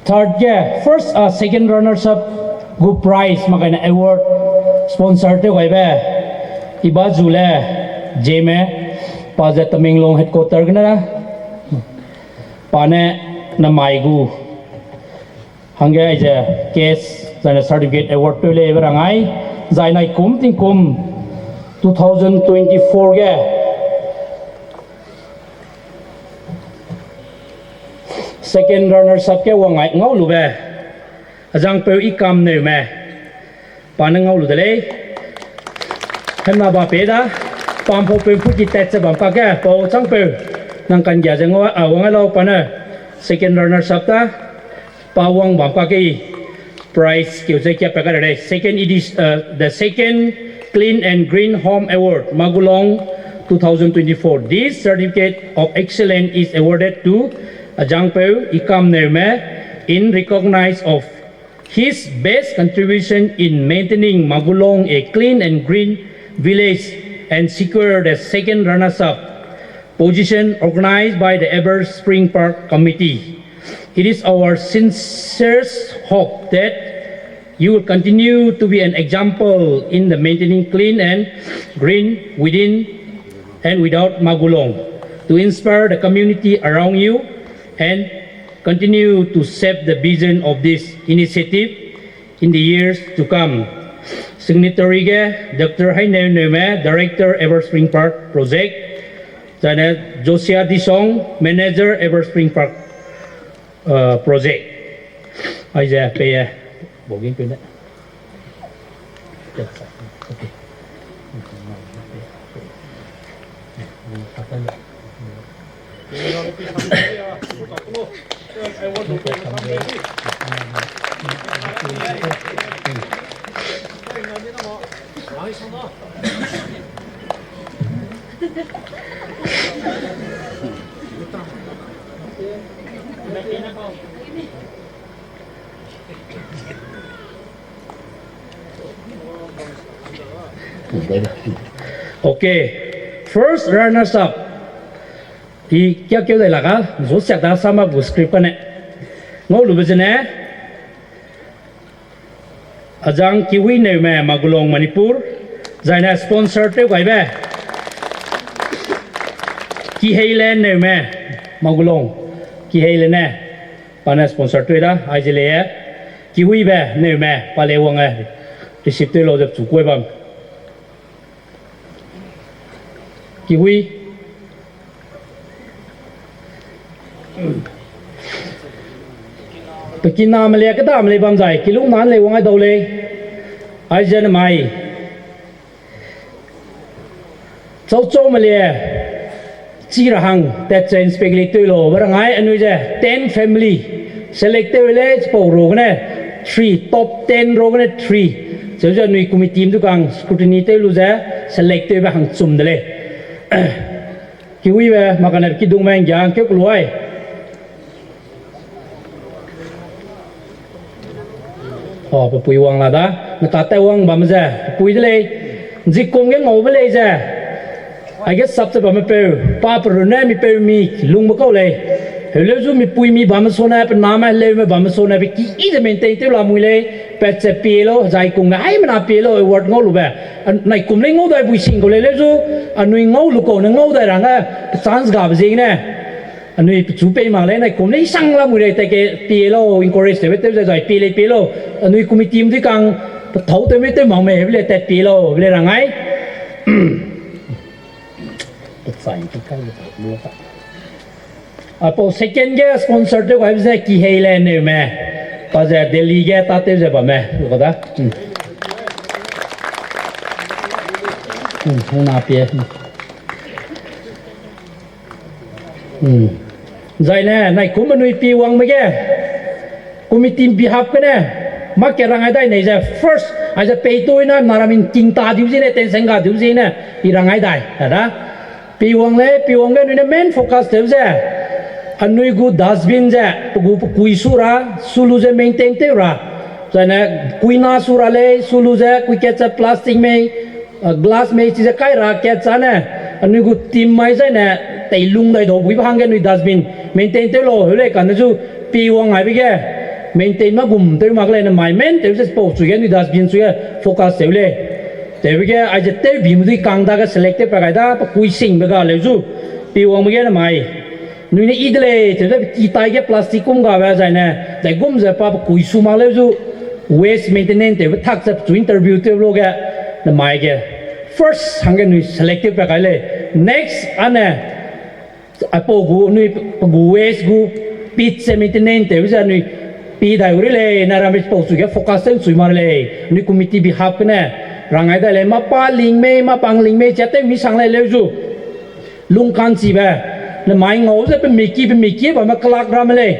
third ge, first, uh, second runners up gu prize mak kaine award sponsor tew gaibe, Ibazule Zeme, pa ze Tamenglong headquarter gene da, pa ne nemai gu hangge aize cash zaine certificate award peu leibe rang ai, zainai kum tingkum two thousand twenty-four ge second runners up ge wang ai ngaulube, azangpeu Ikam Neume, pa ne ngau lu de lei. Hemna ba pe da, pampaupeu puki tat ze bam kakge, pau changpeu, nang kanggia ze ngau, a, wang ai lau pa ne, second runners up da, pa wang bam kakge, prize keu ze kia pa ka de lei. Second, it is, uh, the second Clean and Green Home Award, Magulong two thousand twenty-four. This certificate of excellence is awarded to azangpeu Ikam Neume in recognize of his best contribution in maintaining Magulong a clean and green village and secure the second runners-up position organized by the Ever Spring Park Committee. It is our sincere hope that you will continue to be an example in the maintaining clean and green within and without Magulong, to inspire the community around you and continue to shape the vision of this initiative in the years to come. Signatory ge Doctor Haineu Neume, Director, Ever Spring Park Project, zaine Josia Disong, Manager, Ever Spring Park, uh, Project. Aize pei e, bogin pei ne. Okay. First runners up. I kia keu dai lak a, zo siak da sum up gu script kane. Ngau lube zene, Azang Kihui Neume, Magulong, Manipur, zaine sponsor tew gaibe. Kiheile Neume, Magulong, Kiheile ne, pa ne sponsor tew da, aize le e, Kihuibe Neume, pa le wang e, receipt tew lau ze chu kuai bam. Kihui. Pe kiname le kedame lei bam zai, kilung nan lei wang ai dau lei. Aize nemai. Chau chau me le, chi ra hang tat chance pe lei tew lau, ba rangai anui ze ten family select tew lei, chipau ro gene three, top ten ro gene three. Cheu ze anui committee du kang scrutiny tew lu ze select tewbe hang chum de lei. Kiwibe makane kidungme nggia ngkeu keluai. O, pe pui wang la da, ne ka tat wang bamme ze, pe pui de lei, nzikum ge ngaube lei ze, aige sap ze bamme peu, pa pe runne mi peu mi lungbe kau lei. Heuleu zu mi pui mi bamme sone, pe name heleume bamme sone, pe ki i ze maintain tew lamui lei, pat ze pie lau, zai kungge haimena pie lau, award ngau lube. Naikum lei ngau dai bui sing kau lei leu zu, anui ngau lu kau ne ngau dai rangge, pe chance gabe ziegene. Anui pechu pei mak lei, naikum lei sang lamui lei, tat ke pie lau, encourage tewbe tew ze zai pie lei pie lau. Anui committee mdui kang, pethâu tewme tew mak me, heube le tat pie lau, heube le rangai. Apau second ge sponsor tew gaibe ze Kihei le Neume. Pa ze Delhi ge tâtew ze bamme, lu ka da. Huna pie. Zaine, naikum anui pi wangme ge, committee behalf gene, mâ ke rangai dai nei ze first, aize peitui na, naram ’ngking ta diu zene, tenceng ga diu zene, i rangai dai, da da. Pi wang lei, pi wang ge anui ne main focus tew ze, anui gu dustbin ze, pe gu pekui su ra, su lu ze maintain tew ra, zaine kuina su ra lei, su lu ze kui kat ze plastic mei, glass mei chize kai ra kat zane, anui gu team mai zaine, teilung dai dau buibe hangge anui dustbin maintain tew lau, heu lei kane zu pi wang aibe ge, maintain mâ gum tew mak lei ne mai main tew ze chipau chu ge anui dustbin chu ge focus tew lei. Tewbe ge aize tewbime dui kang dage select tew pa gai da, pekui singbe ga leu zu, pi wangbe ge ne mai. Anui ne i de lei, tewbe ki tai ge plastic kum gabe zaine, daigum ze pa pekui su mak leu zu, waste maintenance tewbe tak ze pechu interview tew lu ge, ne mai ge. First hangge anui select tew pa gai lei. Next ane, aipau gu anui pe gu waste gu pit ze maintenance tewbe ze anui pi dai gu rei lei, nai ram pau chu ge focus tew ’nchui mak rei lei, anui committee behalf gene, rangai dai lei, mâ pa ling mei, mâ pang ling mei, chia tew mi sang lei leu zu. Lungkanchibe, ne mai ngau ze pe miki, pe miki bamme kelak ramme lei,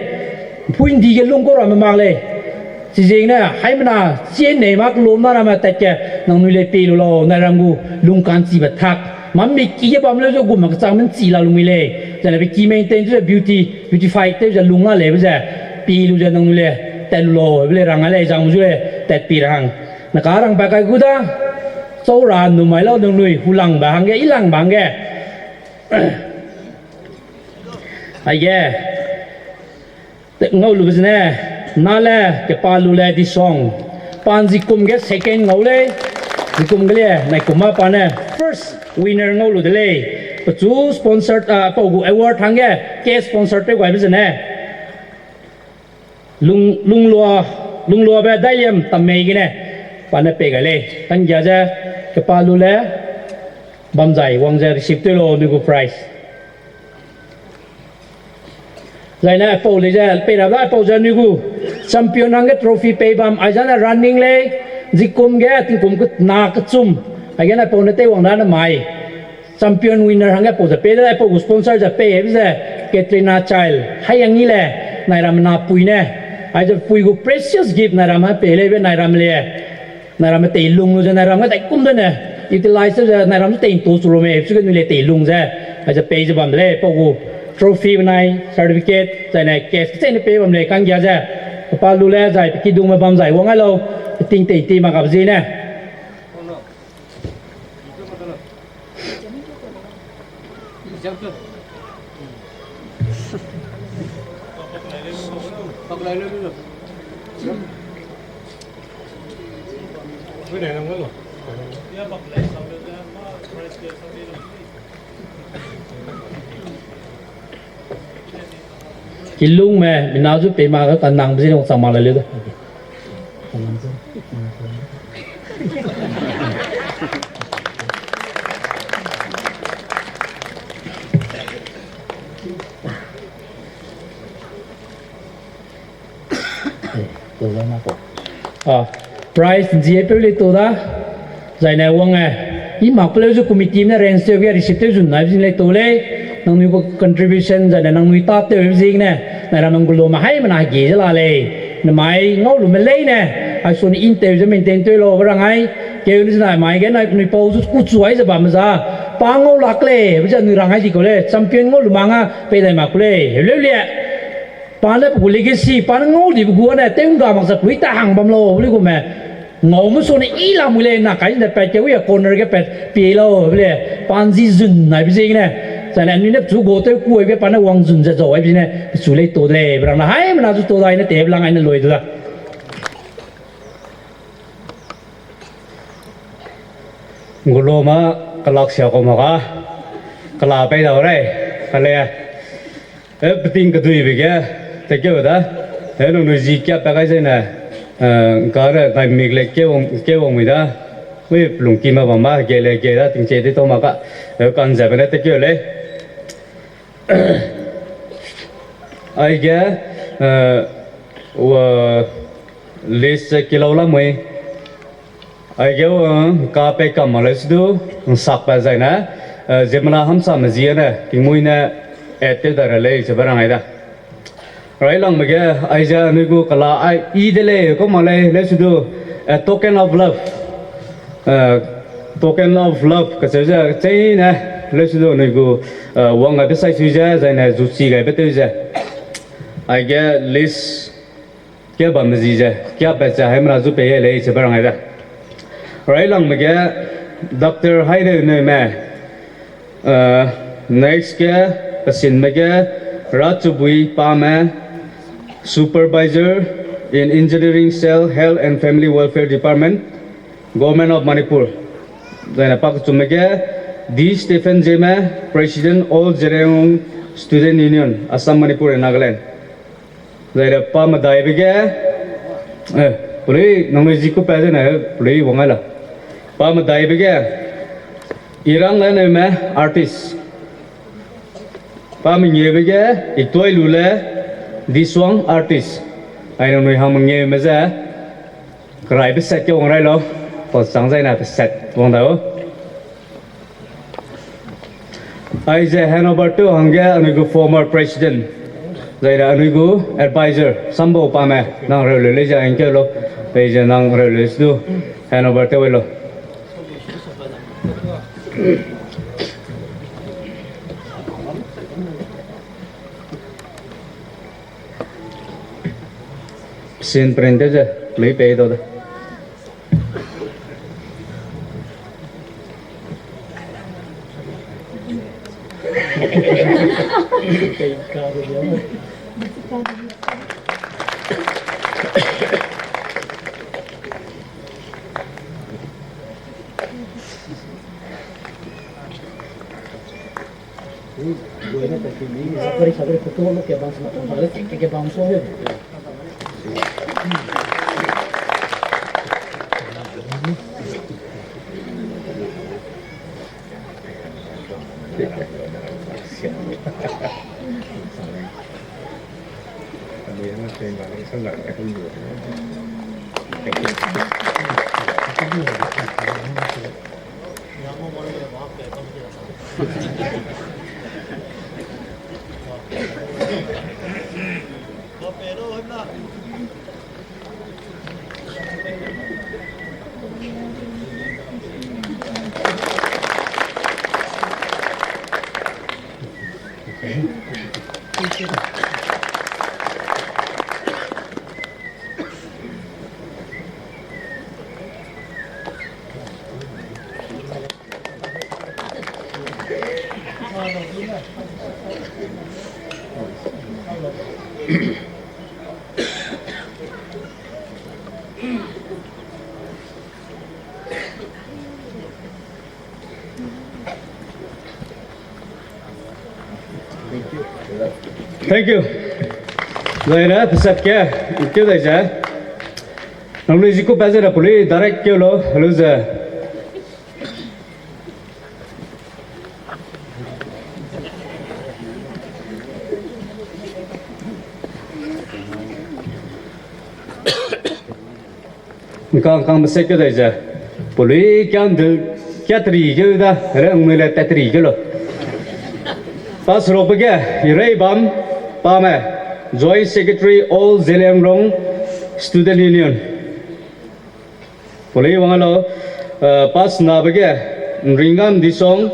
pui ’ndi ge lung kau ramme mak lei. Chiziegene, haimena, chie nei mak lum na ramme tat ke, nangnui lei pie lu lau, nai ram gu lungkanchibe tak. Mâ miki ge bam leu zu gum mak kechang men chi la lu mui lei. Zaine pe ki maintain tew ze beauty, beautify tew ze lung la leibe ze, pi lu ze nangnui le, tat lu lau, heube le rang a lei, zang zu le, tat pi ra hang. Ne ka rang pa kai gu da, chau ra nu mai lau nangnui, hulangbe hangge, ilangbe hangge. Aige, ngau lube zene, Nale, Kepa lu le Disong. Pa ’nzikum ge second ngau lei, ’nzikum ge le, naikum mâ pa ne first winner ngau lu de lei. Pechu sponsor, a, pau gu award hangge, cash sponsor tew gaibe zene. Lung, lunglua, lungluabe Dailiam Tammei gene, pa ne pei gai lei. Kanggia ze, Kepa lu le, bamzai wang ze receive tew lau anui gu prize. Zaine aipau lei ze, pei rabe aipau ze anui gu champion hangge trophy pei bam, aizane running lei, ’nzikum ge, tingkum ke, na kechum, aigene aipau ne teiwang da ne mai. Champion winner hangge pau ze pei de, aipau gu sponsor ze pei, hebe ze Katrina Child, hai yangi le, nai ramme napui ne, aize pui gu precious gift nai ramme pei leibe nai ramme le, nai ramme teilung lu ze nai ram ge daikum de ne, utilize ze nai ram ze tei ’ntu chu lu mei, hebe chu ge anui le teilung ze, aize pei ze bam de lei, pau gu trophy benai, certificate, zaine cash kecheîne pei bam lei, kanggia ze, Kepa lu le, zai pe kidungme bam zai wang ai lau, pe ting tei ti mak gap ziene. Kilungme, mina zu pei ma ga ka nang bezi nung chang ma la leu da. Eh, to da na ko. Ah, prize ’nzie peu le to da. Zaine wang e. I mak peleu zu committee ne range tew ge receipt tew zun nai zing lei to lei. Nangnui gu contribution zane nangnui ta tew zing ne, nai ram nang gu lo ma hai mana hegi ze la lei. Namai ngau lu me lei ne, ai so ni in tew ze maintain tew lo be rang ai. Keu ni ze nai mai ge nai nui pau zu ku chu ai ze ba me za. Pa ngau lak lei, be ze nui rang ai di ko lei. Champion ngau lu ma nga pei dai mak ku lei. Heu leu lie. Pa ne pe gu legacy, pa ne ngau di be gu ne, tew ngga mak za kui ta hang bam lo, le gu me. Ngau me so ne i la mui lei na kai ne pat ke wi a corner ge pat pie lo, le. Pa nzi zun nai be zing ne. Zane anui ne chu go tew ku ai be pa ne wang zun ze zau ai be ne, chu lei to de lei, be rang na hai me na zu to dai ne te be lang ai ne loi du da. Nguloma kalak sia ko maka, kala pei dau rei, kale. E, peting kedui be ge, te keu da. E, lung nui zi kia pa kai zene, e, kare dai mik le keu wang, keu wang mui da. Ui, lungki ma bam ma, ge le ge da, tingche di to maka. E, kan ze be ne te keu lei. Aige, e, wa, list, e, kilau lamui. Aige, e, ka pei kam ma lei sidu, nsakpa zaine, e, ziemmena hamsame ziene, tingmuine, e, tew da ra lei, ze be rang ai da. Railangbe ge, aize anui gu kala ai, i de lei, ko ma lei, lei sidu, e, token of love. E, token of love, kacheu ze, cheine, lei sidu anui gu, e, wang gaibe sai sui ze, zaine zuchi gaibe tew ze. Aige list, ke bamme zi ze, kia pat ze haimena zu pei e lei ze be rang ai da. Railangbe ge, Doctor Haireu Neume, e, next ge, pesinme ge, Rachubui Pame, Supervisor in Engineering Cell, Health and Family Welfare Department, Government of Manipur. Zaine pa kechumme ge, D Stephen Zeme, President All Zeliangrong Student Union, Assam, Manipur and Nagaland. Zaine pa medaibe ge, e, pelui nangnui zi ku pa zene, pelui wang ai la. Pa medaibe ge, Irang le Neume, artist. Pa mengeube ge, Ituailu le, Disuang, artist. Ai nangnui hang mengeume ze, keraibe set ke wang rai lau, pa chang zaine pe set wang dau. Aize handover tew hangge anui gu former president, zaine anui gu advisor, Sambau Pame, nang reu leu lei ze ankeu lau, peize nang reu leu sidu, handover tew ai lau. Sin print tew ze, lui pei dau de. Thank you. Zaine, pesat ke, keu dai ze. Nangnui zi ku pa ze ra puli direct keu lau, hello ze. Nkang nkang bese keu dai ze. Puli kian du Katri ge da, rang mui le tatri ge lo. Pass rokbe ge, Ireibam Pame, Joint Secretary, All Zeliangrong Student Union. Poli wang lo, eh, pass nabe ge, Ringam Disong,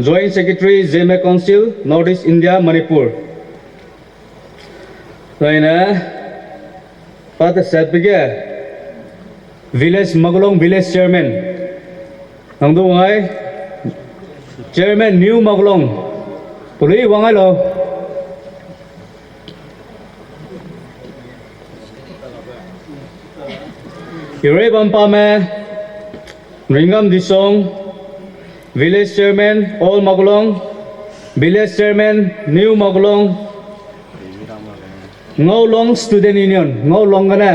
Joint Secretary, Zeme Council, North East India, Manipur. Zaine, pa tesatbe ge, Village Magulong Village Chairman. Nang du wang ai, Chairman New Magulong. Poli wang ai lo. Ireibam Pame, Ringam Disong, Village Chairman, All Magulong, Village Chairman, New Magulong, Ngaulong Student Union, Ngaulong gene,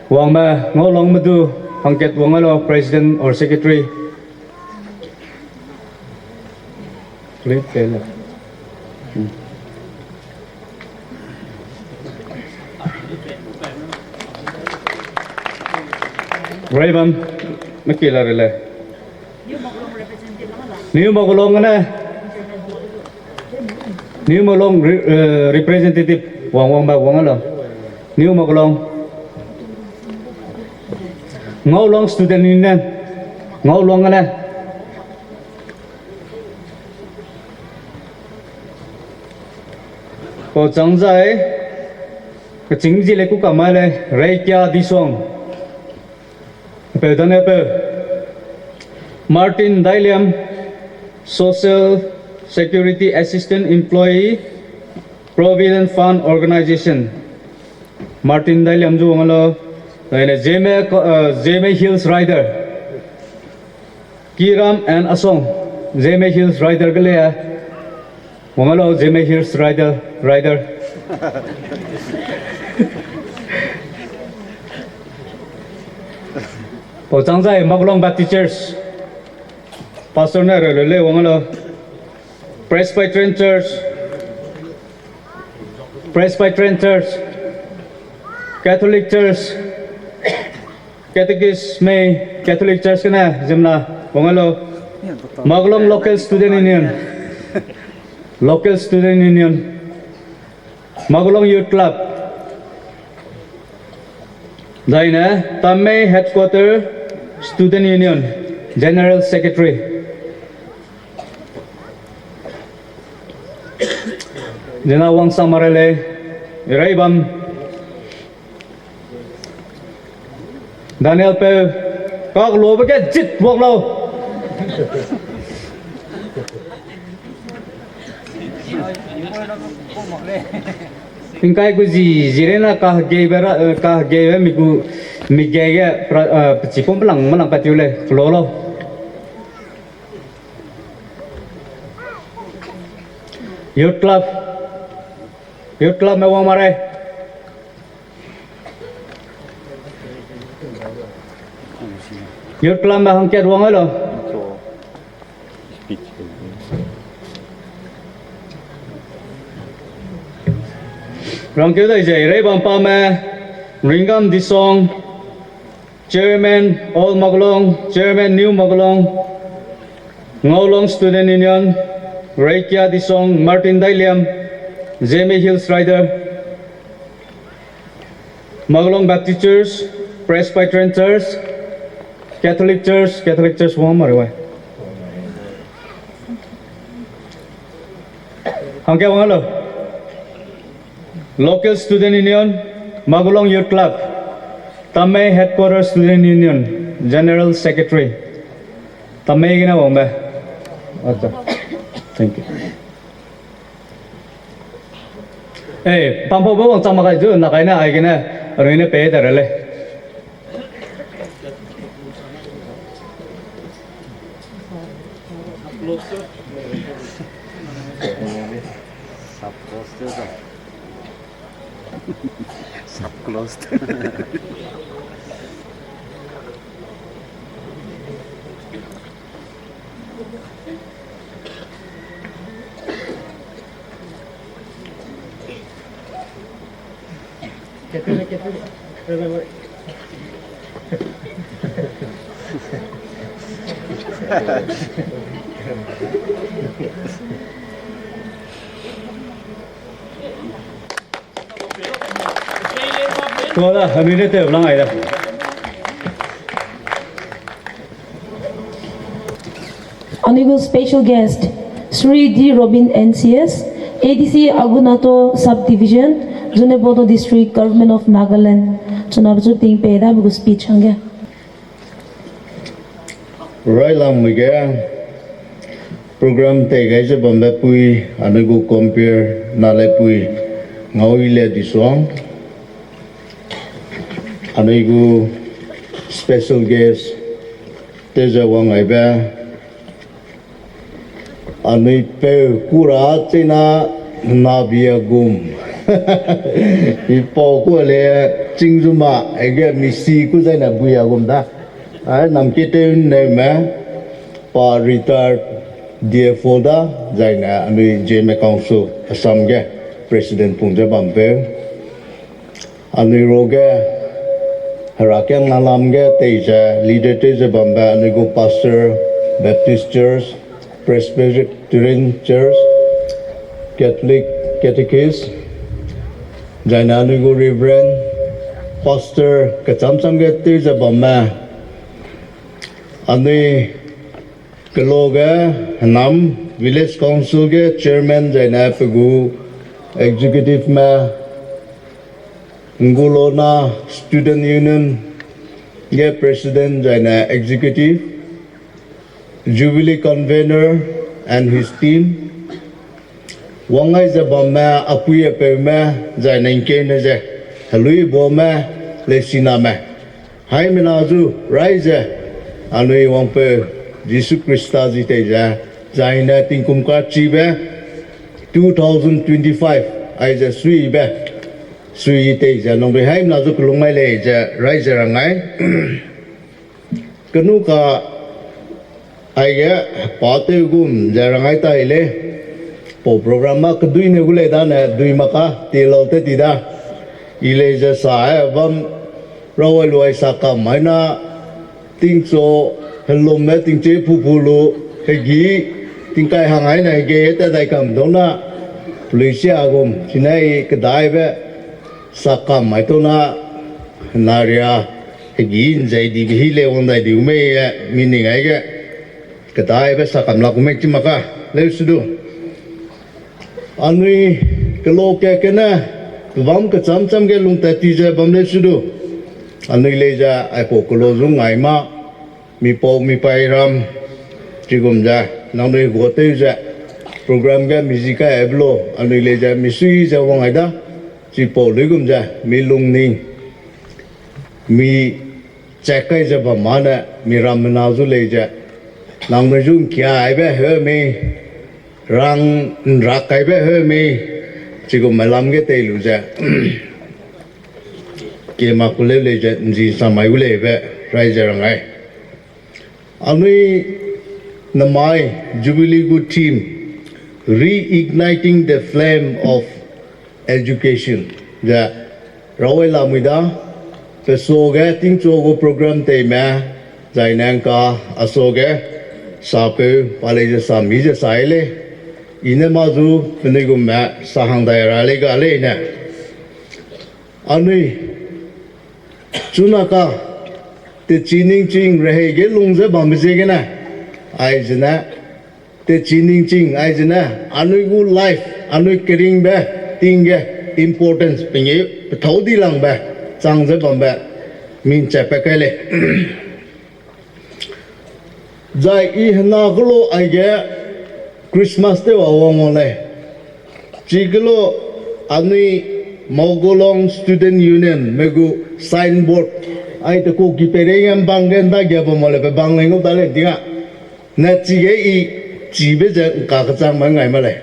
wangme, Ngaulongme du, hangkat wang ai lo, President or Secretary. Click pele. Hmm. Ireibam, maki la rele. New Magulong ne. New Magulong re-, eh, representative wang wang ba wang lo. New Magulong. Ngaulong Student Union. Ngaulong ne. Pau chang zai, keching zi le ku kamai le, Reikia Disong. Peu dane peu. Martin Dailiam, Social Security Assistant Employee, Provident Fund Organization. Martin Dailiam zu wang lo, zaine Zeme ko-, eh, Zeme Hills Rider. Kiram and Asong, Zeme Hills Rider ge le, wang lo Zeme Hills Rider, Rider. Pau chang zai Magulong Baptist Church, Pastor ne re le le wang lo, Presbyterian Church, Presbyterian Church, Catholic Church, Catechist mei, Catholic Church kene, ziemmena, wang lo, Magulong Local Student Union, Local Student Union, Magulong Youth Club, zaine, Tamei Headquarter Student Union, General Secretary. Zena wang samare lei, Ireibam. Daniel peu, kak lobe ge zit wang lau. Tingkai gu zi, zirena ka hegeibe ra, eh, ka hegeibe mi gu, mi gei ge pra, eh, pechipum pelang, melang patiu lei, kelo lau. Youth Club. Youth Club me wang mare. Youth Club me hangkat wang ai lo. Rangkeu dai ze, Ireibam Pame, Ringam Disong, Chairman All Magulong, Chairman New Magulong, Ngaulong Student Union, Reikia Disong, Martin Dailiam, Zeme Hills Rider, Magulong Baptist Church, Presbyterian Church, Catholic Church, Catholic Church wang mare wai. Hangke wang lo. Local Student Union, Magulong Youth Club, Tamei Headquarter Student Union, General Secretary. Tamei gene wang be. Acha. Thank you. Eh, pampau ba wang chang mak kai zu, na kai ne, ai gene, arui ne pei da re lei. Sub closed. Sub closed. Anui gu special guest, Shri D Robin N C S, A D C Agunato Subdivision, Zunheboto District, Government of Nagaland. Chuna bechu ting pe da bu gu speech hangge. Railang mui ge program tei gai ze bambe pui, anui gu compere na le pui, ngau i le di suang. Anui gu special guest, teze wang aibe. Anui peu kura chena nabia gum. I pau ku le chingzuma, ege misi ku zaina buia gum da. Ai, nam ki teu neume, pa retired D F O da, zaina anui Zeme Council Assam ge president pung ze bambe. Anui roge, herakiang nalam ge tei ze, leader tei ze bambe, anui gu pastor, Baptist Church, Presbyterian Church, Catholic Catechist, zaina anui gu Reverend, Pastor, kecham cham ge tei ze bamme, anui keloge, henam, Village Council ge Chairman zaina pe gu Executive me, Ngulona Student Union ge President zaina Executive, Jubilee Convener and his team, wangai ze bamme, apui apeume, zaina ngkeune ze, heluibome, leisiname, haimena zu rai ze, anui wangpeu Jisu Khrista zi tei ze, zaine tingkum kachibe two thousand twenty-five aize suibe, sui tei ze nangnui haimena zu kelung mai lei ze rai ze rangai. Kenu ka aige pa tew gum ze rangai tai lei. Pau program ma keduine gu lei dane dui maka ti lau te ti da. I lei ze sa e bam rawai luai sa kam mai na tingchu helumme tingche pupu lu hegi tingkai hang aine hege te dai kam dau na pelui sia gum sine i kedaibe sa kam mai tau na naria hegi nzei dibe hi lei wang dai diu mei e mi ning aige kedaibe sa kam lak gu mei chi maka leu su du. Anui kelo ka kene, pebâm kechâm châm ge lungtat ti ze bam lei su du. Anui lei ze aipau kelo zu ngai ma, mipau mipai ram, chigum ze, nangnui guatew ze, program ge mi zi kai aibe lo, anui lei ze misui ze wang ai da, chipau luigum ze, mi lungning, mi chak kai ze bam mane, mi rammena zu lei ze, nangnui zu ngkia aibe heu mei, rang nrak kaibe heu mei, chigum melam ge tei lu ze, kema ku leu lei ze, nzi samai gu leibe, rai ze rang ai. Anui namai Jubilee gu theme, Reigniting the Flame of Education ze rawai lamui da, pe suage tingchu gu program teime, zaine ngka a suage, sapeu, pa lei ze sami ze sai lei, i ne ma zu penui gumme sa hang dai ra lei ga leine. Anui, chuna ka, techi ningching rehei ge lung ze bambe ziegene, aizene, techi ningching aizene, anui gu life, anui keringbe, ting ge, importance, pengeu, pethâu di langbe, chang ze bambe, min chat pa kai lei. Zai i hena kelo aige Christmas tew a wang wang lei. Chikelo anui Maugolong Student Union me gu signboard, ai te ku ki peirei ge mbang ge nda ge bam ma lei pe bang lei ngau da lei di ga. Ne chige i chibe ze ngka kechang ma ngai ma lei.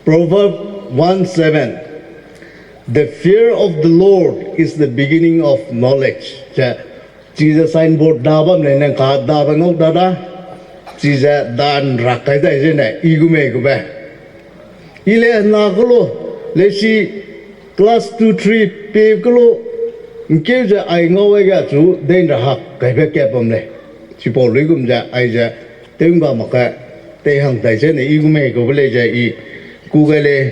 Proverb one seven, The fear of the Lord is the beginning of knowledge. Ze, chize signboard da bam lei ne ngka dabe ngau da da. Chize da nrak kai dai zene, i gu mei gu be. I le na kelo, lesi class two, three pe kelo, ngkeu ze ai ngau ai ge chu dei nra hak kaibe kat bam lei. Chipau luigum ze aize tew ’ngga mak ge tei hang dai zene i gu mei kaube lei ze i ku gai lei.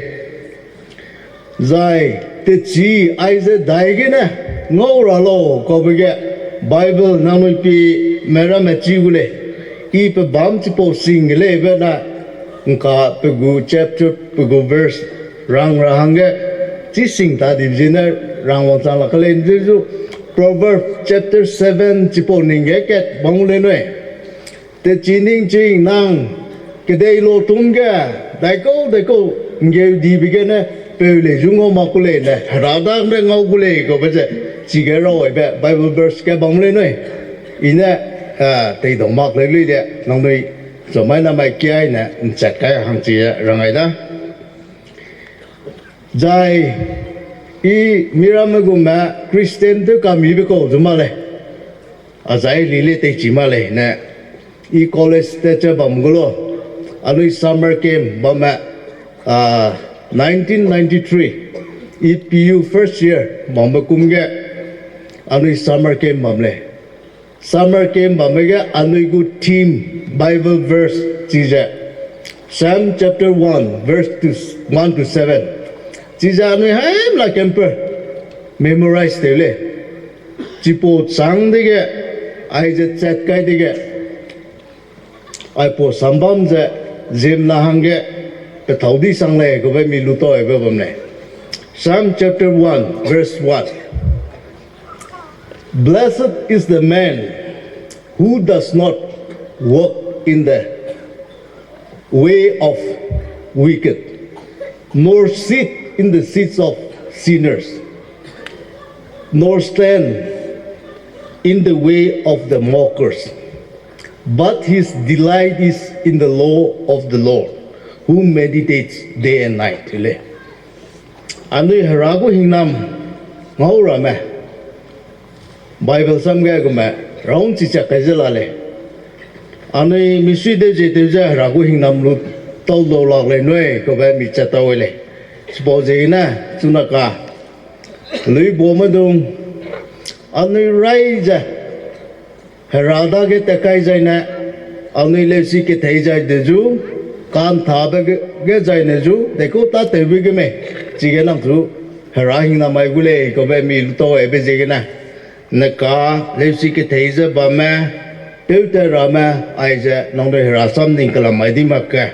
Zai teci aize dai gene ngau ra lau kaube ge Bible nangnui pi me ramme chi gu lei. I pe bâm chipau sing ge leibe na ’ngka pe gu chapter pe gu verse rang ra hangge chi sing ta dibe ziene rang wangchang lak ke lei. Nzezu Proverb chapter seven chipau ning ge kat bang gu lei nui. Teci ningching nang kedei lo tum ge, daikau daikau ’nggeu dibe gene peu lei zu ngau mak gu lei ne, Hera dangbe ngau gu lei kaube ze, chige rau aibe Bible verse ge bam lei nui. I ne, a, teidau mak lei lui de, nangnui, chamai namai kiai ne, ’nchat kai hangchi rang ai da. Zai, i miramme gume Christian tew kamibe kau zu mak lei. A zai li lei teichi mak lei ne, i college te che bam gu lo, anui summer camp bamme, a, nineteen ninety-three, i P U first year bambe kum ge, anui summer camp bam lei. Summer camp bamme ge anui gu theme Bible verse chize, Psalm chapter one, verse two, one to seven. Chize anui haimla camper memorize tew lei. Chipau châng dege, aize chat kai dege, aipau sambam ze ziemna hangge pethâu di sang lei kaube mi lu tau aibe bam lei. Psalm chapter one, verse one. Blessed is the man who does not walk in the way of wicked, nor sit in the seats of sinners, nor stand in the way of the mockers, but his delight is in the law of the Lord, who meditates day and night. Lei. Anui Hera gu hingnam ngau ramme, Bible sam ge gume, raung chichak kai ze la lei. Anui misui de ze tew ze Hera gu hingnam lu tau lau lak lei nui, kaube mi chat tau lei. Chipau ziegene, chuna ka, lui bome dung, anui rai ze, Hera dage tat kai zaine, anui leusi kethei zai de zu, ka'nthabe ge, ge zaine zu, dekau tâtewbe ge mei, chige nang chu, Hera hingnam mai gu lei, kaube mi lu tau aibe ziegene. Neka, leusi kethei ze bamme, tewtat ramme, aize, nangnui Hera sam ning kelam mai di mak ge.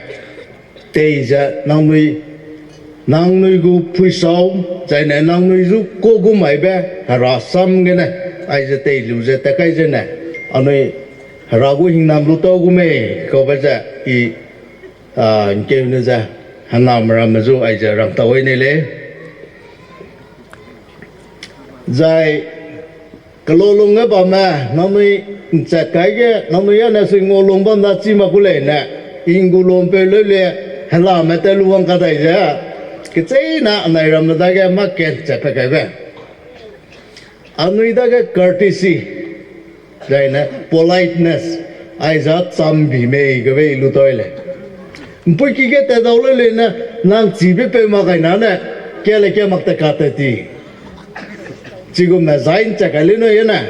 Tei ze nangnui, nangnui gu phuisau, zaine nangnui zu ka gu maibe, Hera sam gene, aize tei lu ze tat kai zene, anui Hera gu hingnam lu tau gu mei, kaube ze i, a, ’ngkeune ze, hename ramme zu aize rang tau ne lei. Zai, keloa lung ge bamme, nangnui ’nchat kai ge, nangnui â ne sui ngua lung bam da chi mak gu lei ne, i ’nggulungpeu leu le, helame tat lu wang kadai ze, kecheîne anai ramme dage mâ kat chat pe kaibe. Anui dage courtesy, zaine politeness, aize cham bi mei gebe i lu tau lei. ’Mpuiki ge tat dau leu lei ne, nang chibe peu mak kai na ne, kia le kia mak tat ka tat ti. Chigum ne zai ’nchat kai lei nui ne.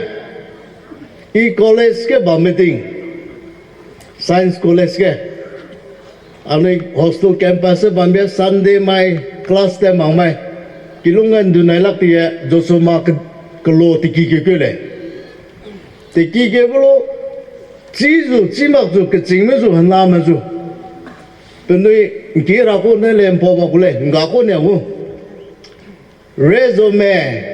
I college ge bamme ting, Science College ge. Anui hostel campus ge bambe Sunday mai, class tat mak mai. Kilung ge ’ndu nai lak ti ge, Joshua ma ke, kelo teki keu keu lei. Teki keu be lu, chî zu, chî mak zu, kechîngme zu, hename zu. Penui ’ngki ra ku ne le ’mpau mak ku lei, ’ngga ku ne gu. Rezome,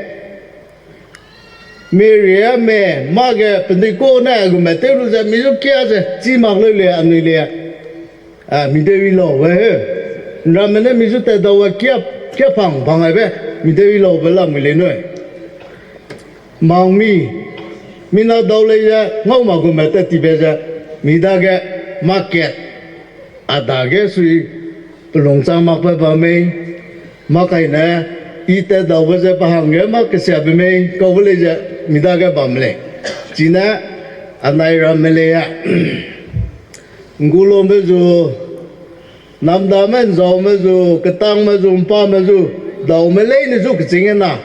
Miriame, mâ ge penui ku ne gume tew lu ze mi zu kia ze chî mak leu lei anui lei. A, mi deu i laube he. ’Nramme ne mi zu tat dau a kia, kia pang pang aibe, mi deu i laube lamui lei nui. Mangmi, mina dau lei ze ngau mak gume tat tibe ze, mi dage mâ kat, a dage sui pelung chang makbe bam mei, mâ kaine, i tat daube ze pe hangge mâ kesiabe mei, kaube lei ze, mi dage bam lei. Chine, anai ramme lei a. ’Nggulungbe zu, namdame ’nzaume zu, ketangme zu, ’mpame zu, daume leine zu kechîng e na.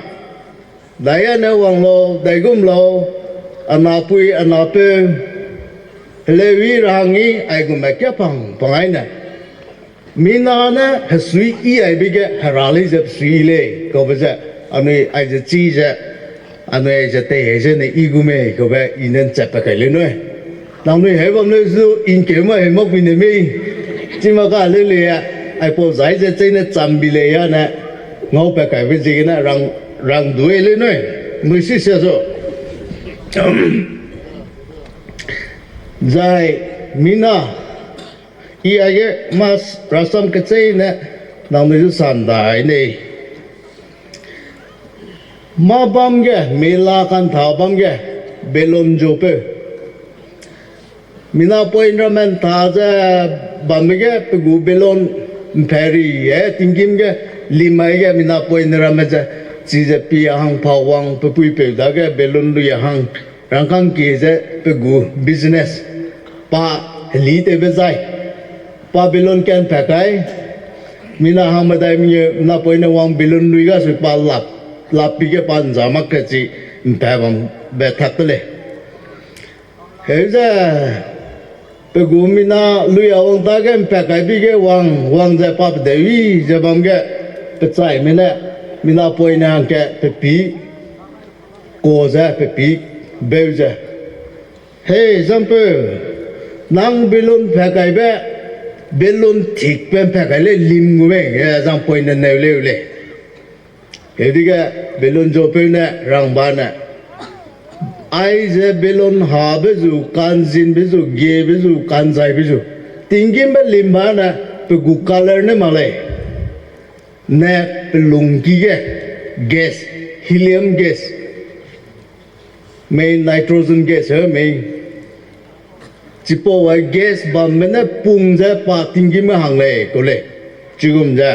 Dai â ne wang lau, daigum lau, a napui, a napeu, Heleuyi ra hangyi aigume kiapang pangaine, mina ne hesui i aibe ge hera lei ze pesui lei kaube ze, anui aize chi ze, anui aize tei ze ne i gu mei kaube i ne nchat pa kai lei nui. Nangnui heu bam leu zu i nkeu ma heu mak pui ne mei. Chi ma ka leu lei, aipau zai ze cheine cham bi lei ya ne, ngau pa kaibe ziegene rang, rang dui lei nui. Nui si sia zu. Zai mina, i aige mâ rasam kecheîne nangnui zu sandai nei. Mâ bam ge, mela kantha bam ge, balloon zopeu. Mina point ramme ntha ze bambe ge pe gu balloon mpheri e tinggîm ge limai ge mina point ramme ze, chize pie hang pa wang pe puipeu dage balloon lui hang rangkâng kie ze pe gu business pa helitewbe zai, pa balloon kan pa kai, mina hang medai mengeu mina poine wang balloon lui ga sui pa lap, lap pi ge pa nza mak ke chi mpa bambe tak te lei. Heuze pe gu mina lui a wang tage mpa kai bi ge wang, wang ze pa pedeu i ze bam ge, pechaime ne mina poine hangke pe pi ka ze pe pi beu ze, Hei zampeu, nang balloon pa kaibe, balloon thikbe mpa kai lei lim gu mei, e, zang poine neu leu lei. Heudige balloon zopeu ne rangba ne, aize balloon habe zu, kanzinbe zu, giebe zu, kanzaibe zu, tinggîmbe limba ne, pe gu color ne mak lei. Ne pelungki ge gas, helium gas, mei nitrogen gas heu mei. Chipau ai gas bambe ne pung ze pa tinggîmme hang lei kau lei. Chigum ze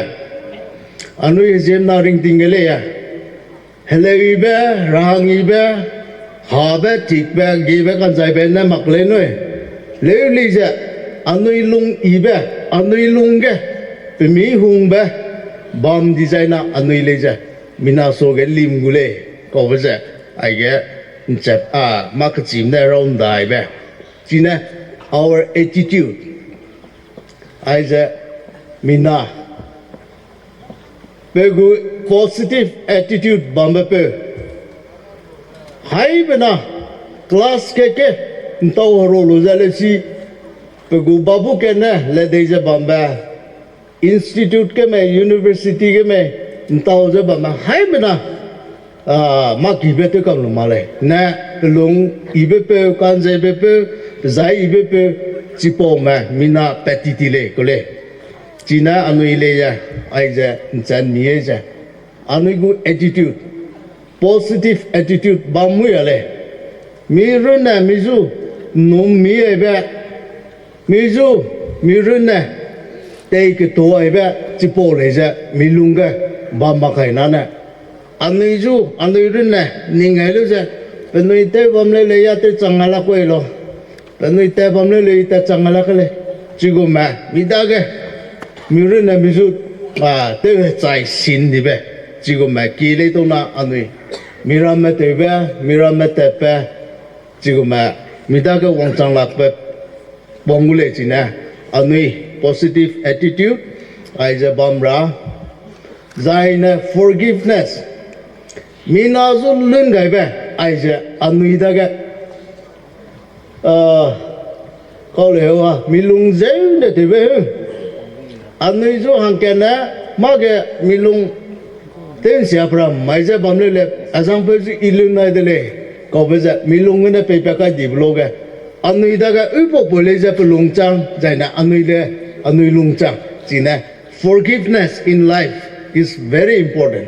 anui heziemna ringting ge lei a. Heleuyibe, rahangyibe, habe, tikbe, giebe, kanzaibe ne mak lei nui. Leu lei ze, anui lung yibe, anui lung ge, pemi hungbe, bam dizai na anui lei ze, mina suage lim gu lei, kaube ze, aige, nchep, a, mâ kechîme ne rau ndaibe. Chine, our attitude. Aize, mina, pe gu positive attitude bambe peu. Haibena class ke ke ntau hero lu ze lesi pe gu babu kene ledei ze bambe, institute keme, university keme ntau ze bambe haibena, a, mâ kibe tew kam lu ma lei. Ne pelung yibe peu, kanzeibe peu, pezai yibe peu, chipaume mina pat ti ti lei kau lei. Chine anui lei ze, aize nchan mi ei ze, anui gu attitude, positive attitude bam mui a lei. Mi runne mi zu nnum mi aibe, mi zu mi runne tei ketuaibe chipau lei ze mi lungge bam mak kai nane, anui zu anui runne ning ai lu ze, penui tew bam leu lei ya tew chang a lak kuai lau. Penui tat bam leu lei, tat chang a lak lei. Chigumme mi dage, mi runne mi zu, a, tew hechai sin dibe. Chigumme ki lei tau na anui, mi ramme tewbe, mi ramme tatbe, chigumme mi dage wangchang lakbe bam gu lei chine, anui positive attitude aize bam ra, zaine forgiveness, mina zu lun gaibe, aize anui dage, a, kau leu a, mi lung zeu ne tewbe heu. Anui zu hangkatne, mâge mi lung tew nsia peram mai ze bam leu lei, azangpeu zu i lun nai de lei, kaube ze mi lung gene peipat kai dibe luge, anui dage uipau pau lei ze pelung chang, zaine anui le, anui lung chang. Chine, forgiveness in life is very important.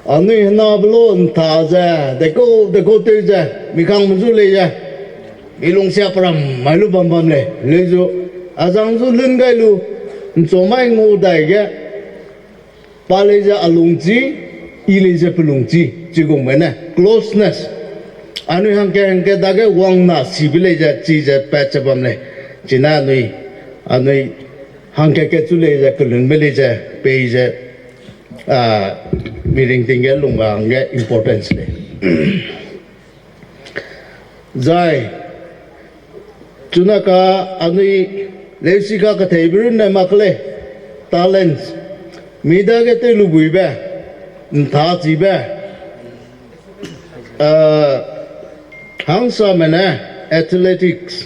Anui henabe lu ntha ze, dekau, dekau tew ze, mi kangme zu lei ze, mi lung sia peram mai lu bam bam lei, leu zu, azang zu lun gai lu, nchu mai ngau dai ge, pa lei ze a lungchi, i lei ze pelungchi, chigum gene closeness. Anui hangkat hangkat dage wang na sibe lei ze, chize pat ze bam lei. Chine anui, anui hangkat katchu lei ze, kelunbe lei ze, pei ze, a, mi ringting ge lungga hangge importance lei. Zai, Chuna ka anui leusika ketheibe runne mak lei, talents. Mi dage tew lu buibe, nthachibe, hangsame ne athletics.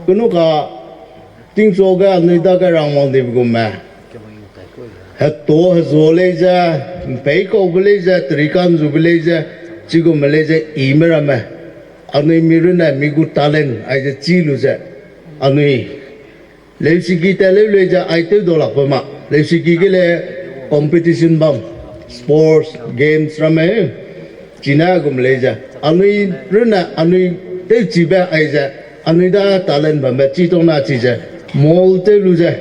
Kenu ka tingchu ge anui dage rangwang dibe gumme. Heto hezu lei ze, mpei kaube lei ze, terikanzube lei ze, chigumme lei ze, ime ramme. Anui mi runne mi gu talent aize chi lu ze. Anui leusiki tat leu lei ze ai tew dau lakbe ma. Leusiki ge le competition bam, sports, games ramme. Chine gum lei ze. Anui runne anui tewchibe aize. Anui da talent bambe chi tona chize. Mold tew lu ze.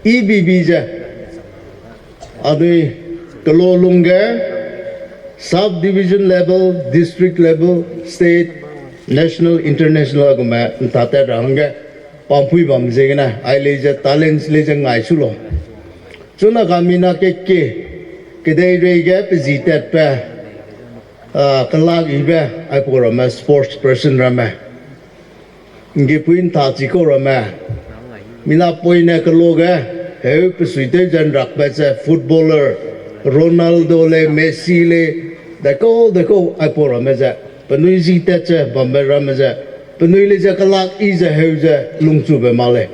Ibibi ze. Anui kelo lungge sub division level, district level, state, national, international a gumme ntatat ra hangge pampui bam ziegene, ai lei ze talents lei ze ngai su lau. Chuna ka mina kekie, kedeirei ge pe zi tatbe, kelak ibe, aipau ramme sports person ramme. Ngipui nthachi kau ramme. Mina poine kelo ge, heu pe suitew ze nrakbe ze footballer, Ronaldo lei, Messi lei, dekau dekau aipau ramme ze, penui zi tat ze bambe ramme ze, penui lei ze kelak i ze heu ze lungchube mak lei.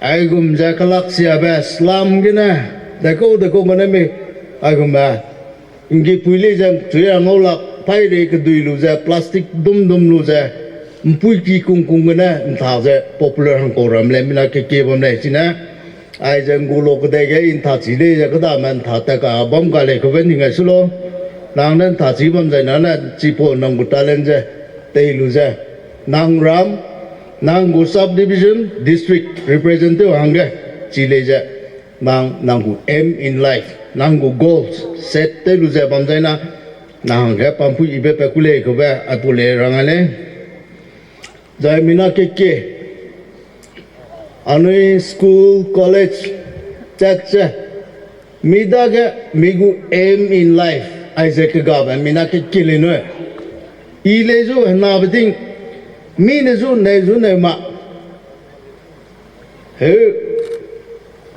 Aigum ze kelak siabe slum gene, dekau dekau gene mi, aigumme, ngipui lei ze chui a ngau lak, pairei kedui lu ze, plastic dum dum lu ze, mpuiki kung kung gene ntha ze popular hangkau ram lei, mina kekie bam lei, chine. Aize nggu lo kedei ge i nthachi lei ze kedame ntha tat ka bam ka lei kube ning ai su lau. Nang ne nthachi bam zai nane chipau nang gu talent ze tei lu ze. Nang ram, nang gu subdivision, district represent tew hangge, chi lei ze. Nang, nang gu aim in life, nang gu goals set tew lu ze bam zai na, nang hangge pampui ibe pe ku lei kube aipau lei rang a lei. Zai mina kekie, anui school, college, chat ze, mi dage mi gu aim in life, aize kegabe mina kekie lei nui. I lei zu henabe ting, mi ne zu neu zu neu ma. Heu,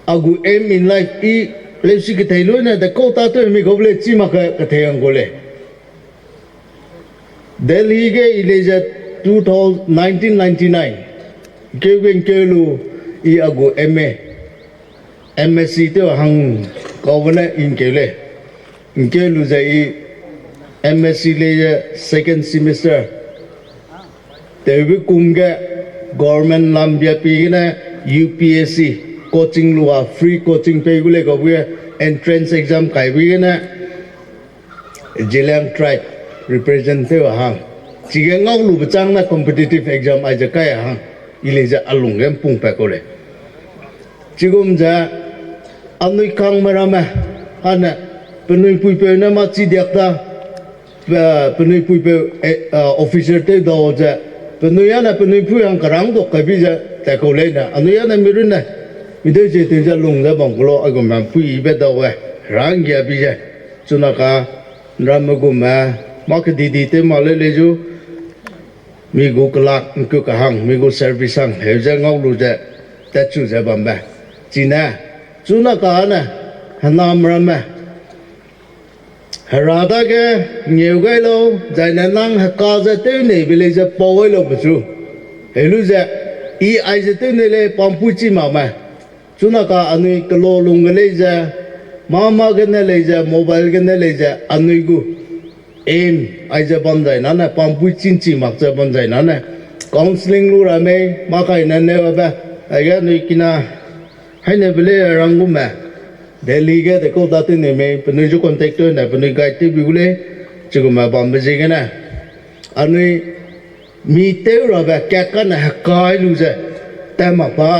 a gu aim in life i leusi kethei lu ne dekau tâtew mi kau lei chi mak ke kethei hangkau lei. Delhi ge i lei ze two thousand, nineteen ninety-nine. Keu ge ngkeu lu i a gu M A, M S C tew hang kaube ne i ngkeu lei. Ngkeu lu ze i M S C lei ze second semester. Tewbe kum ge government lam bia pi gene U P S C coaching lu a free coaching pei gu lei kaube ge entrance exam kaibe gene Zeliang tribe represent tew a hang. Chige ngau lube châng ne competitive exam aize kai a hang. I lei ze a lung ge mpung pat kau lei. Chigum ze anui kangme ramme, ane penui puipeu ne mâ chi diak ta, pe-, penui puipeu, eh, ah, officer tew dau ze, penui ane penui pui hang kerang dok kai bi ze, tat kau leine, anui ane mi runne, mi deu ze tew ze lung ze bam ku lau, aigum rampui ibe dau e, ranggia bi ze, chuna ka, nramme gumme, mâ kedidi tew ma leu lei zu, mi gu kelak ngkeu kahang, mi gu service hang, heu ze ngau lu ze, tatchu ze bambe. Chine, chuna kane, henam ramme. Hera dage ngeu gai lau, zaine nang heka ze tew neibe lei ze pau gai lau pechu. Helu ze, i aize tew nei lei pampui chi makme. Chuna ka anui kelo lung ge lei ze, mâ mâ gene lei ze, mobile gene lei ze, anui gu aim, aize bam zai nane, pampui chinchi mak ze bam zai nane, counselling lu ra mei, mâ kaine neu abe, aige anui kina, haine be lei rang gume, Delhi ge dekau da tew nei mei, penui zu contact tew ne, penui guide tew bi gu lei, chigume bambe ziegene. Anui mi tew rabe kat kane hekai lu ze, tat mak pa,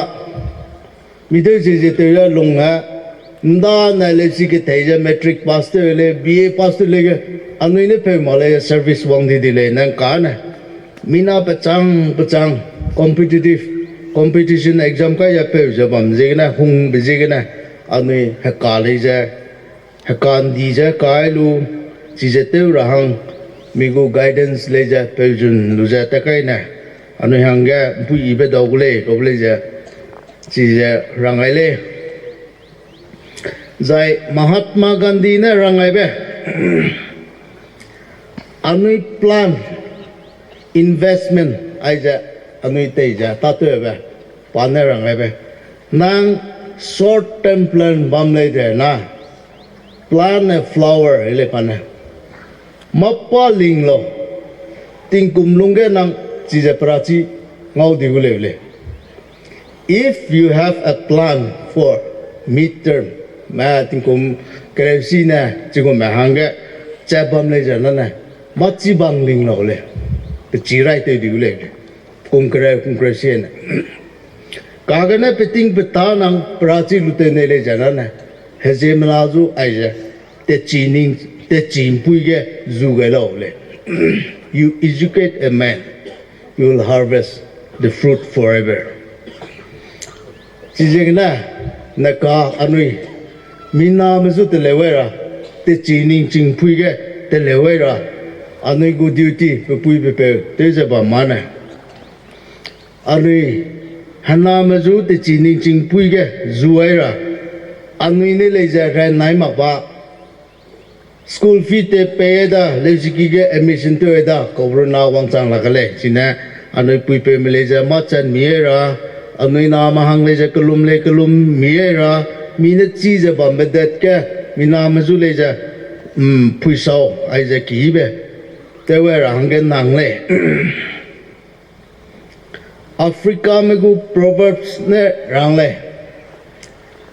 mi tew ze ze tew ze lung e, ndane leusi kethei ze matric pass tew lei, B A pass tew lei ge, anui ne peu mak lei service wang di di lei nang kane. Mina pechang pechang competitive, competition exam kai ze peu ze bam ziegene, hungbe ziegene, anui heka lei ze, heka ndi ze kai lu, chize tew ra hang, mi gu guidance lei ze peu zun lu ze tat kai ne. Anui hangge ’mpui yibe dau gu lei, kau lei ze, chize rang gai lei. Zai Mahatma Gandhi ne rang gaibe, anui plan, investment, aize anui tei ze tâtewbe, pa ne rang gaibe, nang short term plan bam lei de na, plant a flower e lei pa ne. Mâ pa ling lau, tingkum lungge nang chize perachi ngau di gu lei lei. If you have a plan for mid term, ma tingkum kereusi ne chigume hangge chat bam lei ze nane, mâ chi bang ling lau lei, pechi rai tew di gu lei lei, kum kereu kum kereusi ne. Kagene peting peta nang perachi lu tew nei lei ze nane, heziemmena zu aize, teci ning, teci ’mpui ge zu gai lau lei. You educate a man, you will harvest the fruit forever. Chizegene, neka anui, miname zu teleu ai ra, teci ning chingpui ge teleu ai ra, anui gu duty pepui pepeu tew ze bam mane. Anui, hename zu teci ning chingpui ge zu ai ra, anui ne lei ze ran nai mak ba, school fee te pei ai da, leusiki ge admission tew ai da, kauruna wangchang lak lei, chine anui puipeume lei ze mâ chan mi ai ra, anui name hang lei ze kelum lei kelum mi ai ra, mi ne chi ze bambe dat ge, miname zu lei ze, mm, pui sau, aize kibe, tew ai ra hangge nang lei. Africame gu Proverbs ne rang lei.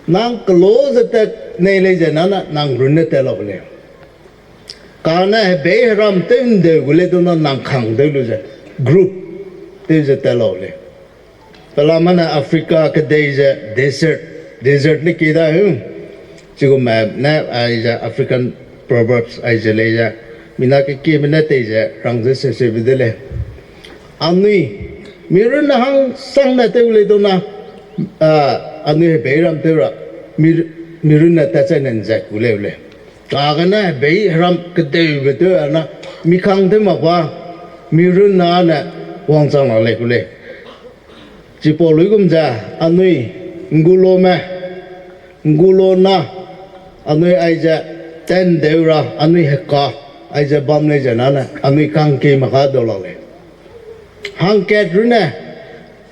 Nang kelo ze tat nei lei ze nane nang runne tat lau lei. Kane hebei heram tew ’ndeu gu lei du na nang kang tew lu ze, group tew ze tat lau lei. Pelamane Africa kedei ze desert, desert le ki da hu. Chigume ne aize African Proverbs aize lei ze, mina kekieme ne tei ze rang ze seuseube de lei. Anui, mi runne hangsangne tew lei du na, a, anui hebei ram tew ra, mi, mi runne tatchaine ’nzat gu lei lei. Kagene hebei heram kedeube tew a na, mi kang tew mak ba, mi runne ne wangchang la lei gu lei. Chipau luigum ze, anui, ’nggulome, ’nggulona, anui aize, tandeu ra, anui heka, aize bam lei ze nane, anui kangkei mak ka dau lak lei. Hangkat runne,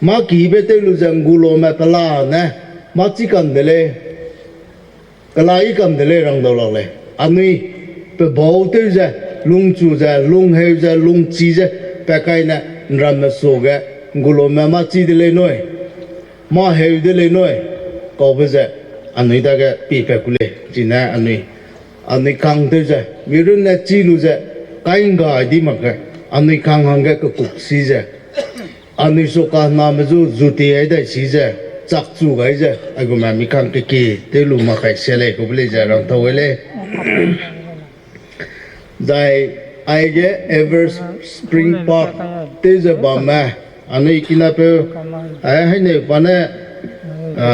mâ kibe tew lu ze ’nggulome pelane, mâ chi kam de lei, kelai kam de lei rang dau lak lei. Anui, pebau tew ze, lungchu ze, lungheu ze, lungchi ze, pa kaine, ’nramme suage, ’nggulome mâ chi de lei nui, mâ heu de lei nui, kaube ze, anui dage pipat ku lei, chine anui, anui kang tew ze, mi runne chi lu ze, kai ’ngga di mak ge, anui kang hangge kekuk si ze, anui su kaname zu zuti ai dai si ze, chakchu gai ze, aigume mi kang keki tew lu mak kai se lei, kaube lei ze rang tau gai lei. Zai aige Ever Spring Park tew ze bamme, anui kinapeu, ai haineu pa ne, a,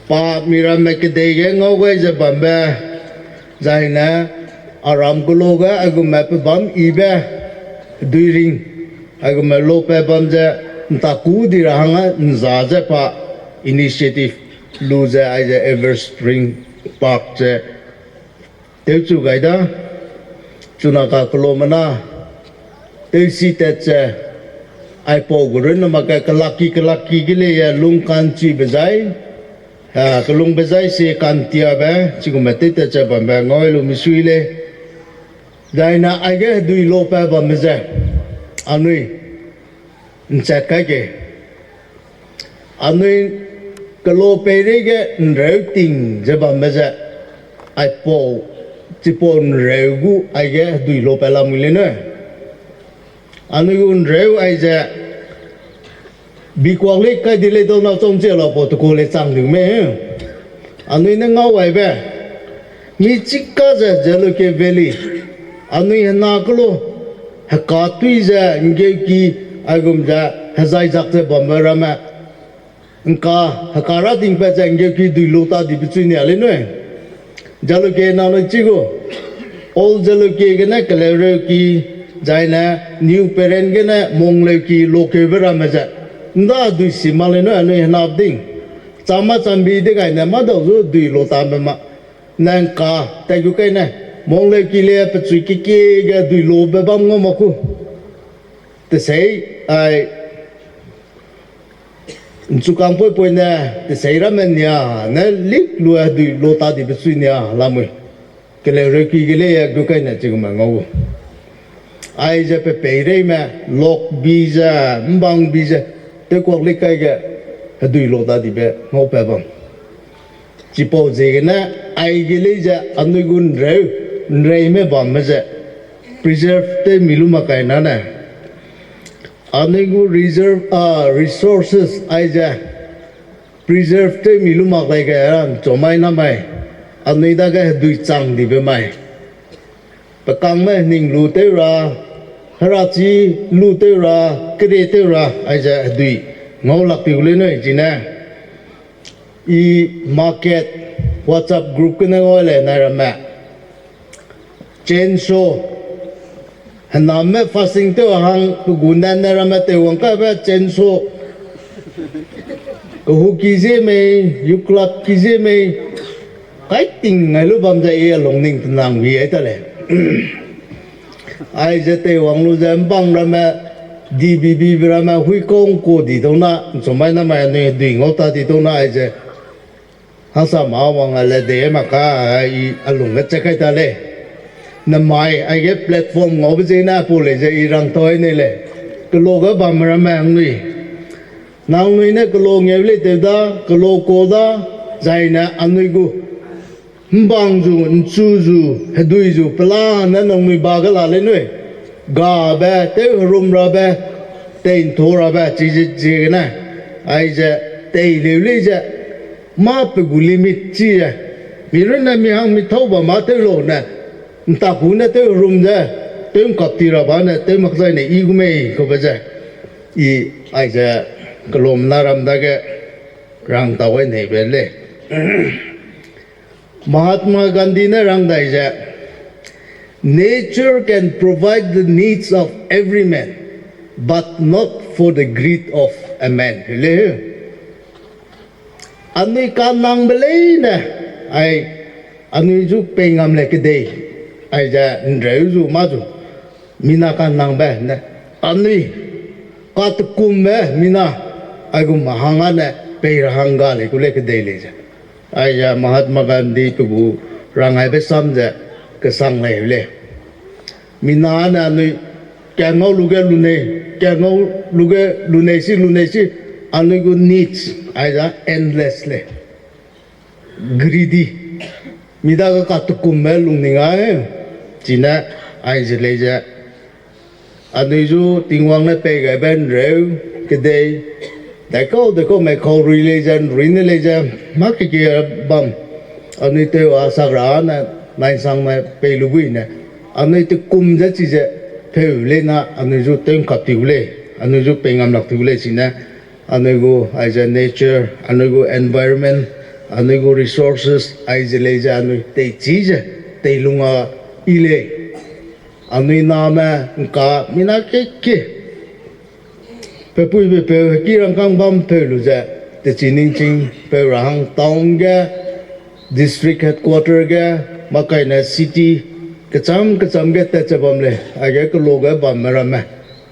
pa miramme kedei ge ngau gai ze bambe, zaine aram kelo ge aigume pebâm yibe, duiring, aigume lopat bam ze, ’ntakû di ra hangge ’nza ze pa initiative lu ze aize Ever Spring Park ze tewchu gai da, chuna ka kelomena, tewsi tat ze, aipau gu runne mak ge kelakki kelakki ge lei, lung ka'nchibe zai, a, kelungbe zai si ka'ntiabe, chigume tew tat ze bambe ngau lu misui lei. Zaine aige hedui lopat bambe ze, anui, ’nchat kai ge. Anui kelo peireige ’nreu ting ze bambe ze, aipau, chipau ’nreu gu aige hedui lopat lamui lei ne. Anui gu ’nreu aize, bikuak lei kai di lei dau na chang che lau pau teku lei chang di mei. Anui ne ngau aibe, mi chika ze Jalukie Valley, anui hena kelo, heka tui ze ’nggeuki, aigum ze, hezai zak ze bambe ramme, ’ngka, heka ra tingpat ze ’nggeuki dui lu ta dibe chui nia lei nui. Jalukie nangnui chi gu, Old Jalukie gene Keleureuki, Zaine new parent gene Mongleuki lokeube ramme ze, nda dui si mak lei nui anui henap ding. Chama chambi de gaine mâdau zu dui lo tame ma. Nang ka, tai gu kaine, Mongleuki le pechui kekie ge dui lobe bam ngau mak ku. Tesei, ai, nchukang poipoine, tesei ramme nia, ne lik lu hedui lo ta dibe sui nia lamui. Keleureuki ge lei e gu kaine chigume ngau. Aize pe peireime, lok bi ze, mbang bi ze, tewkuak lei kai ge, hedui lo ta dibe ngau pa bam. Chipau ziegene, aige lei ze anui gu nreu, nreime bamme ze, preserve tew mi lu mak kai nane. Anui gu reserve, ah, resources aize, preserve tew mi lu mak lei ge, nchomai namai, anui dage hedui chang dibe mai. Pe kangme hening lu tew ra, herachi lu tew ra, kere tew ra, aize hedui ngau lak pi gu lei nui chine. I market, WhatsApp group kene ngau le nai ramme. Chainsaw. Henamme fasting tew hang pe gu nane ramme tew wang kabe chainsaw. Kehuki zie mei, yuklapki zie mei. Kai ting ngai lu bam ze i a lungning tenang wi ai ta lei. Aize teiwang lu ze mbang ramme, D B B ramme, huikong ku di dau na, nchomai namai anui hedui ngau ta di dau na aize. Hasa ma wang a le de mak ka, i a lung ge che kai ta lei. Namai aige platform ngaube ziegene apau lei ze i rang tau ai nei lei. Kelo ge bamme ramme nangnui. Nangnui ne kelo ngeu lei tew da, kelo ko da, zaine anui gu. Mbang zu, nchu zu, hedui zu, pelane nangnui ba ge la lei nui. Gabe, tew herum rabe, tei ntho rabe, chize ziegene. Aize, tei leu lei ze, mâ pe gu limit chi e. Mi runne mi hang mi thau ba mâ tew lau ne, ntaku ne tew herum ze, tew nkap ti ra ba ne, tew mak zai ne i gu mei kaube ze. I, aize, kelum na ram dage, rang tau ai nei be lei. Mahatma Gandhi ne rang dai ze, Nature can provide the needs of every man, but not for the greed of a man. Le, anui kanangbe leine, ai, anui zu pei ngam le kedei, aize nreu zu mâ zu, mina kanangbe ne, anui, katekumbe mina, aigum hang â ne, pei ra hang ga lei ku lei kedei lei ze. Aize Mahatma Gandhi pe gu rang aibe sam ze, kesang lei lei. Mina ne anui, kangau lu ge lunei, kangau lu ge lunei si, lunei si, anui gu needs, aize endless lei. Greedy. Mi dage katekumbe lungning ai, chine aize lei ze. Anui zu Tingwang ne pei gaibe nreu, kedei, daikau, daikau mei kau rui lei ze, nrui ne lei ze, mâ kekie bam. Anui tew a sak ra ne, nainsangme pei lu bui ne. Anui tekum ze chize, peu lei na, anui zu tew nkap ti gu lei, anui zu pei ngam lak ti gu lei chine. Anui gu aize nature, anui gu environment, anui gu resources, aize lei ze anui teichi ze, teilung a i lei. Anui name ngka mina kekie. Pepuibe peu heki rangkâng bam peu lu ze, techi ningching peu ra hang town ge, district headquarter ge, makaine city, kecham kecham ge tat ze bam lei, aige kelo ge bamme ramme.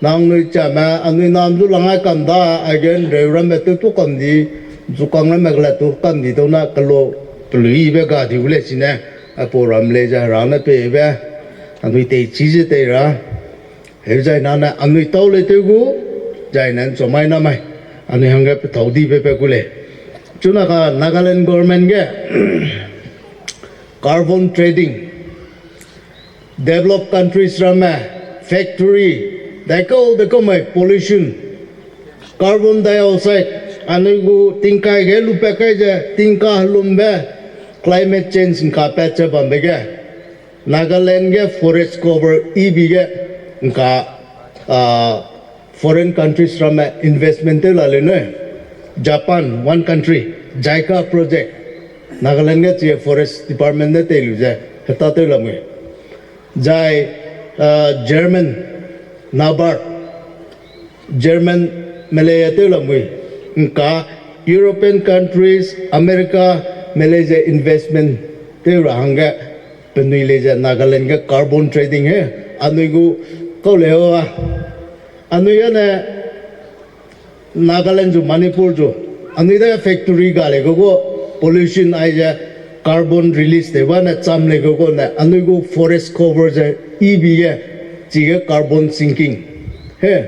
Nangnui chame, anui nam zu lang ai kam da, aige nreu ramme tew tu kam di, zukang ramme kele tu kam di tau na kelo, peluibe ga di gu lei chine, aipau ram lei ze hera ne peibe, anui teichi ze tei ra. Heu zai nane anui tau lei tew gu, zai ne nchomai namai, anui hangge pethau dibe pe gu lei. Chuna ka Nagaland government ge carbon trading, developed countries ramme, factory, daikau daikau mai pollution, carbon dioxide, anui gu tingkai ge lupat kai ze, tingka helumbe, climate change ngka pat ze bambe ge, Nagaland ge forest cover ibi ge ngka, ah, foreign countries ramme investment tew la leu nui. Japan, one country, JICA project. Nagaland ge chi forest department ne tei lu ze, heta tew lamui. Zai, ah, German, NABARD, German me lei tew lamui, ngka European countries, America me lei ze investment tew ra hangge, penui lei ze Nagaland ge carbon trading he, anui gu kau lei a, anui ane Nagaland zu Manipur zu, anui da factory ga lei gogo pollution aize carbon release tew bane cham lei gogo ne, anui gu forest cover ze ibi ge, chige carbon sinking. He,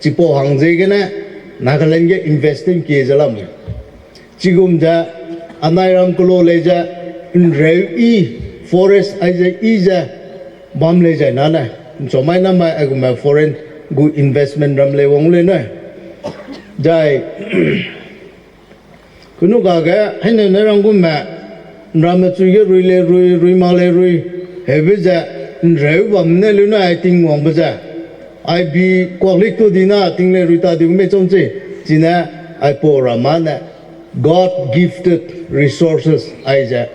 chipau hang ziegene Nagaland ge investing kie ze lamui. Chigum ze, anai ram kelo lei ze, nreu i, forest aize i ze, bam lei zai nane, nchomai namai aigume foreign gu investment ram lei wang lei ne. Zai, kunu ga ge, haine ne rang gume, nramme chui ge rui lei rui, rui ma lei rui, heube ze, nreu bam ne lu ne ai ting wangbe ze, ai bi kuaklik tu di na ting lei rui ta di gu mei chom chi, chine, aipau ramane, God gifted resources aize,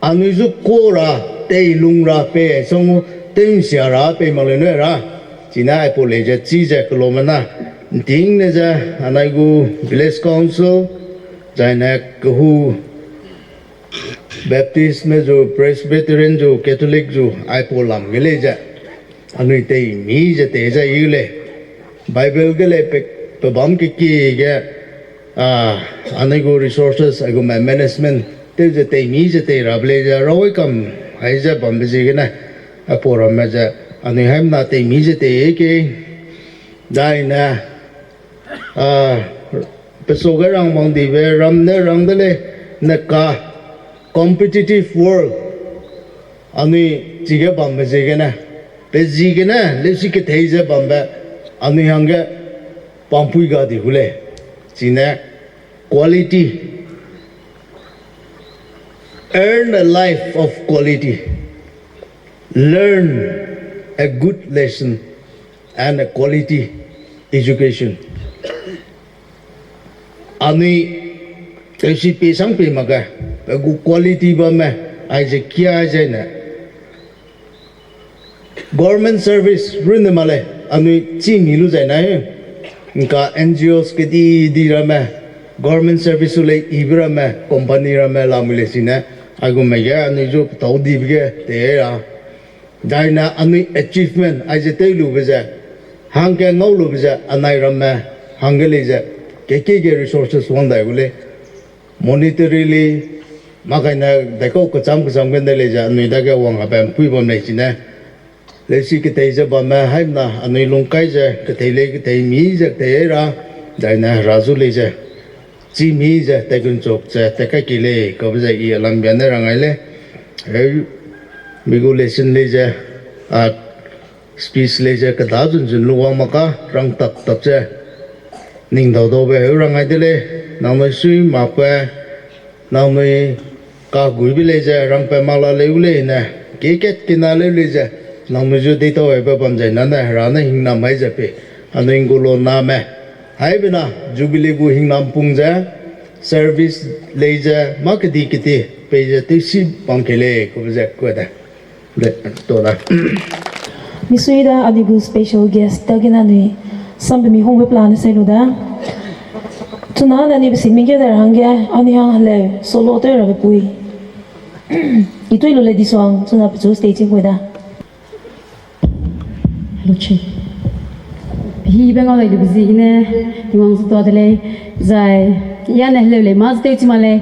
anui zu kuâ ra, teilung ra pei, song tew nsia ra pei mak lei nui ra. Chine aipau lei ze, chi ze kelome na. Nting ne ze, anai gu village council, zaine kehu Baptist me zu, Presbyterian zu, Catholic zu, aipau lam ge lei ze. Anui tei mi ze tei ze i lei. Bible ge lei pe, pe bam keki ge, a, anui gu resources, aigume management, tew ze tei mi ze tei rabe lei ze, rawai kam, aize bambe ziegene, aipau ramme ze, anui haimna tei mi ze tei ke, zaine, a, pe sau ge rang bang dibe, ram ne rang de lei, ne ka, competitive world, anui chige bambe ziegene, pe ziegene, leusi kethei ze bambe, anui hangge pampui ga di gu lei. Chine quality, earn a life of quality, learn a good lesson and a quality education. Anui, tewsi pe sang pe mak ge, pe gu quality bamme, aize kia zaine. Government service runne mak lei, anui chî mi lu zai nai. Ngka N G Os kedi di ramme, government service su lei ibe ramme, company ramme lamui lei sine, aigume ge anui zu petau dibe ge tei ra. Zaine anui achievement aize tew lube ze, hangke ngau lube ze, anai ramme, hangge lei ze, keke ge resources wang dai gu lei. Monetarily, makaine daikau kecham kecham ge ne lei ze, anui dage wang abe mpui bam lei sine. Leusi kethei ze bamme haimna, anui lungkai ze, kethei lei kethei mi ze, kethei ra, zaine hera zu lei ze. Chî mi ze, taikunchuk ze, taikai ki lei, kabe ze i alam bia ne rangai lei. Heu, mi gu lesson lei ze, a, speech lei ze, keda zunzun lu wang mak ka, rang tap tap ze. Ning dau daube heu rangai de lei, nangnui sui makbe, nangnui kaguibe lei ze, rangpat mak la leu lei ne, kekat kena leu lei ze, nangnui zu deitau aibe bam zai nane, hera ne hingnam mai ze pei, anui nggulo name. Haibe na, Jubilee gu hingnam pung ze, service lei ze, mâ kedi kedi, pei ze tewsi bam kei lei, kabe ze kua de. De, to da. Misui da anui gu special guest dagene anui sambe mi hungbe plan sei lu da. Chuna ne anui besi mingge de ra hangge anui hang heleu solo tew rabe pui. Itui lu lei Disuang, chuna pechu stage ing pui da. Hello, Chief. Hibe ngau dai lube ziegene, Tingwang zu tuâ de lei, zai, yane heleu lei, mâ zu tew chi mak lei,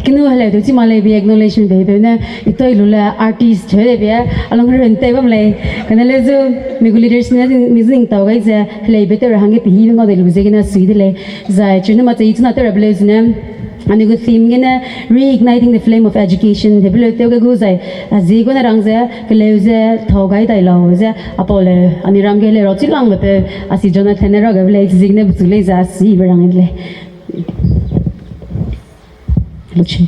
kenu heleu tew chi mak lei, be acknowledgement be, be ne, itoi lu le artist cheu de be, alung ren tew bam lei, kane le zu, mi gu leaders ne, mi zu ning tau gai ze, heleu be tew ra hangge pe hibe ngau dai lube ziegene sui de lei, zai, chuna ma chei chuna tew rabe leu zene, anui gu theme gene, Reigniting the Flame of Education, hebe leu tew ge gu zai, a, ziegene rang ze, keleu ze, tau gai dai lau ze, apau leu, anui ram ge leu rau chi langbe peu, a si Jonathan ne rau gabe lei, ziegene bechu lei ze, a sibe rang de lei. Luchi.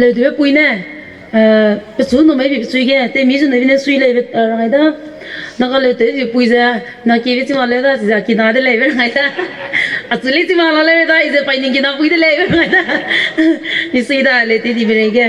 Leutewbe pui ne, eh, pechu numei bi pechui ge, tewmi zu ne bi ne sui leibe, eh, rangai da. Naga leutewbe pui ze, na kiebe chima leu da, chize kina de leibe rangai da. Achu lei chima la leu da, ize pai ning kina pui de leibe rangai da. Misui da, leutewdibe rei ge.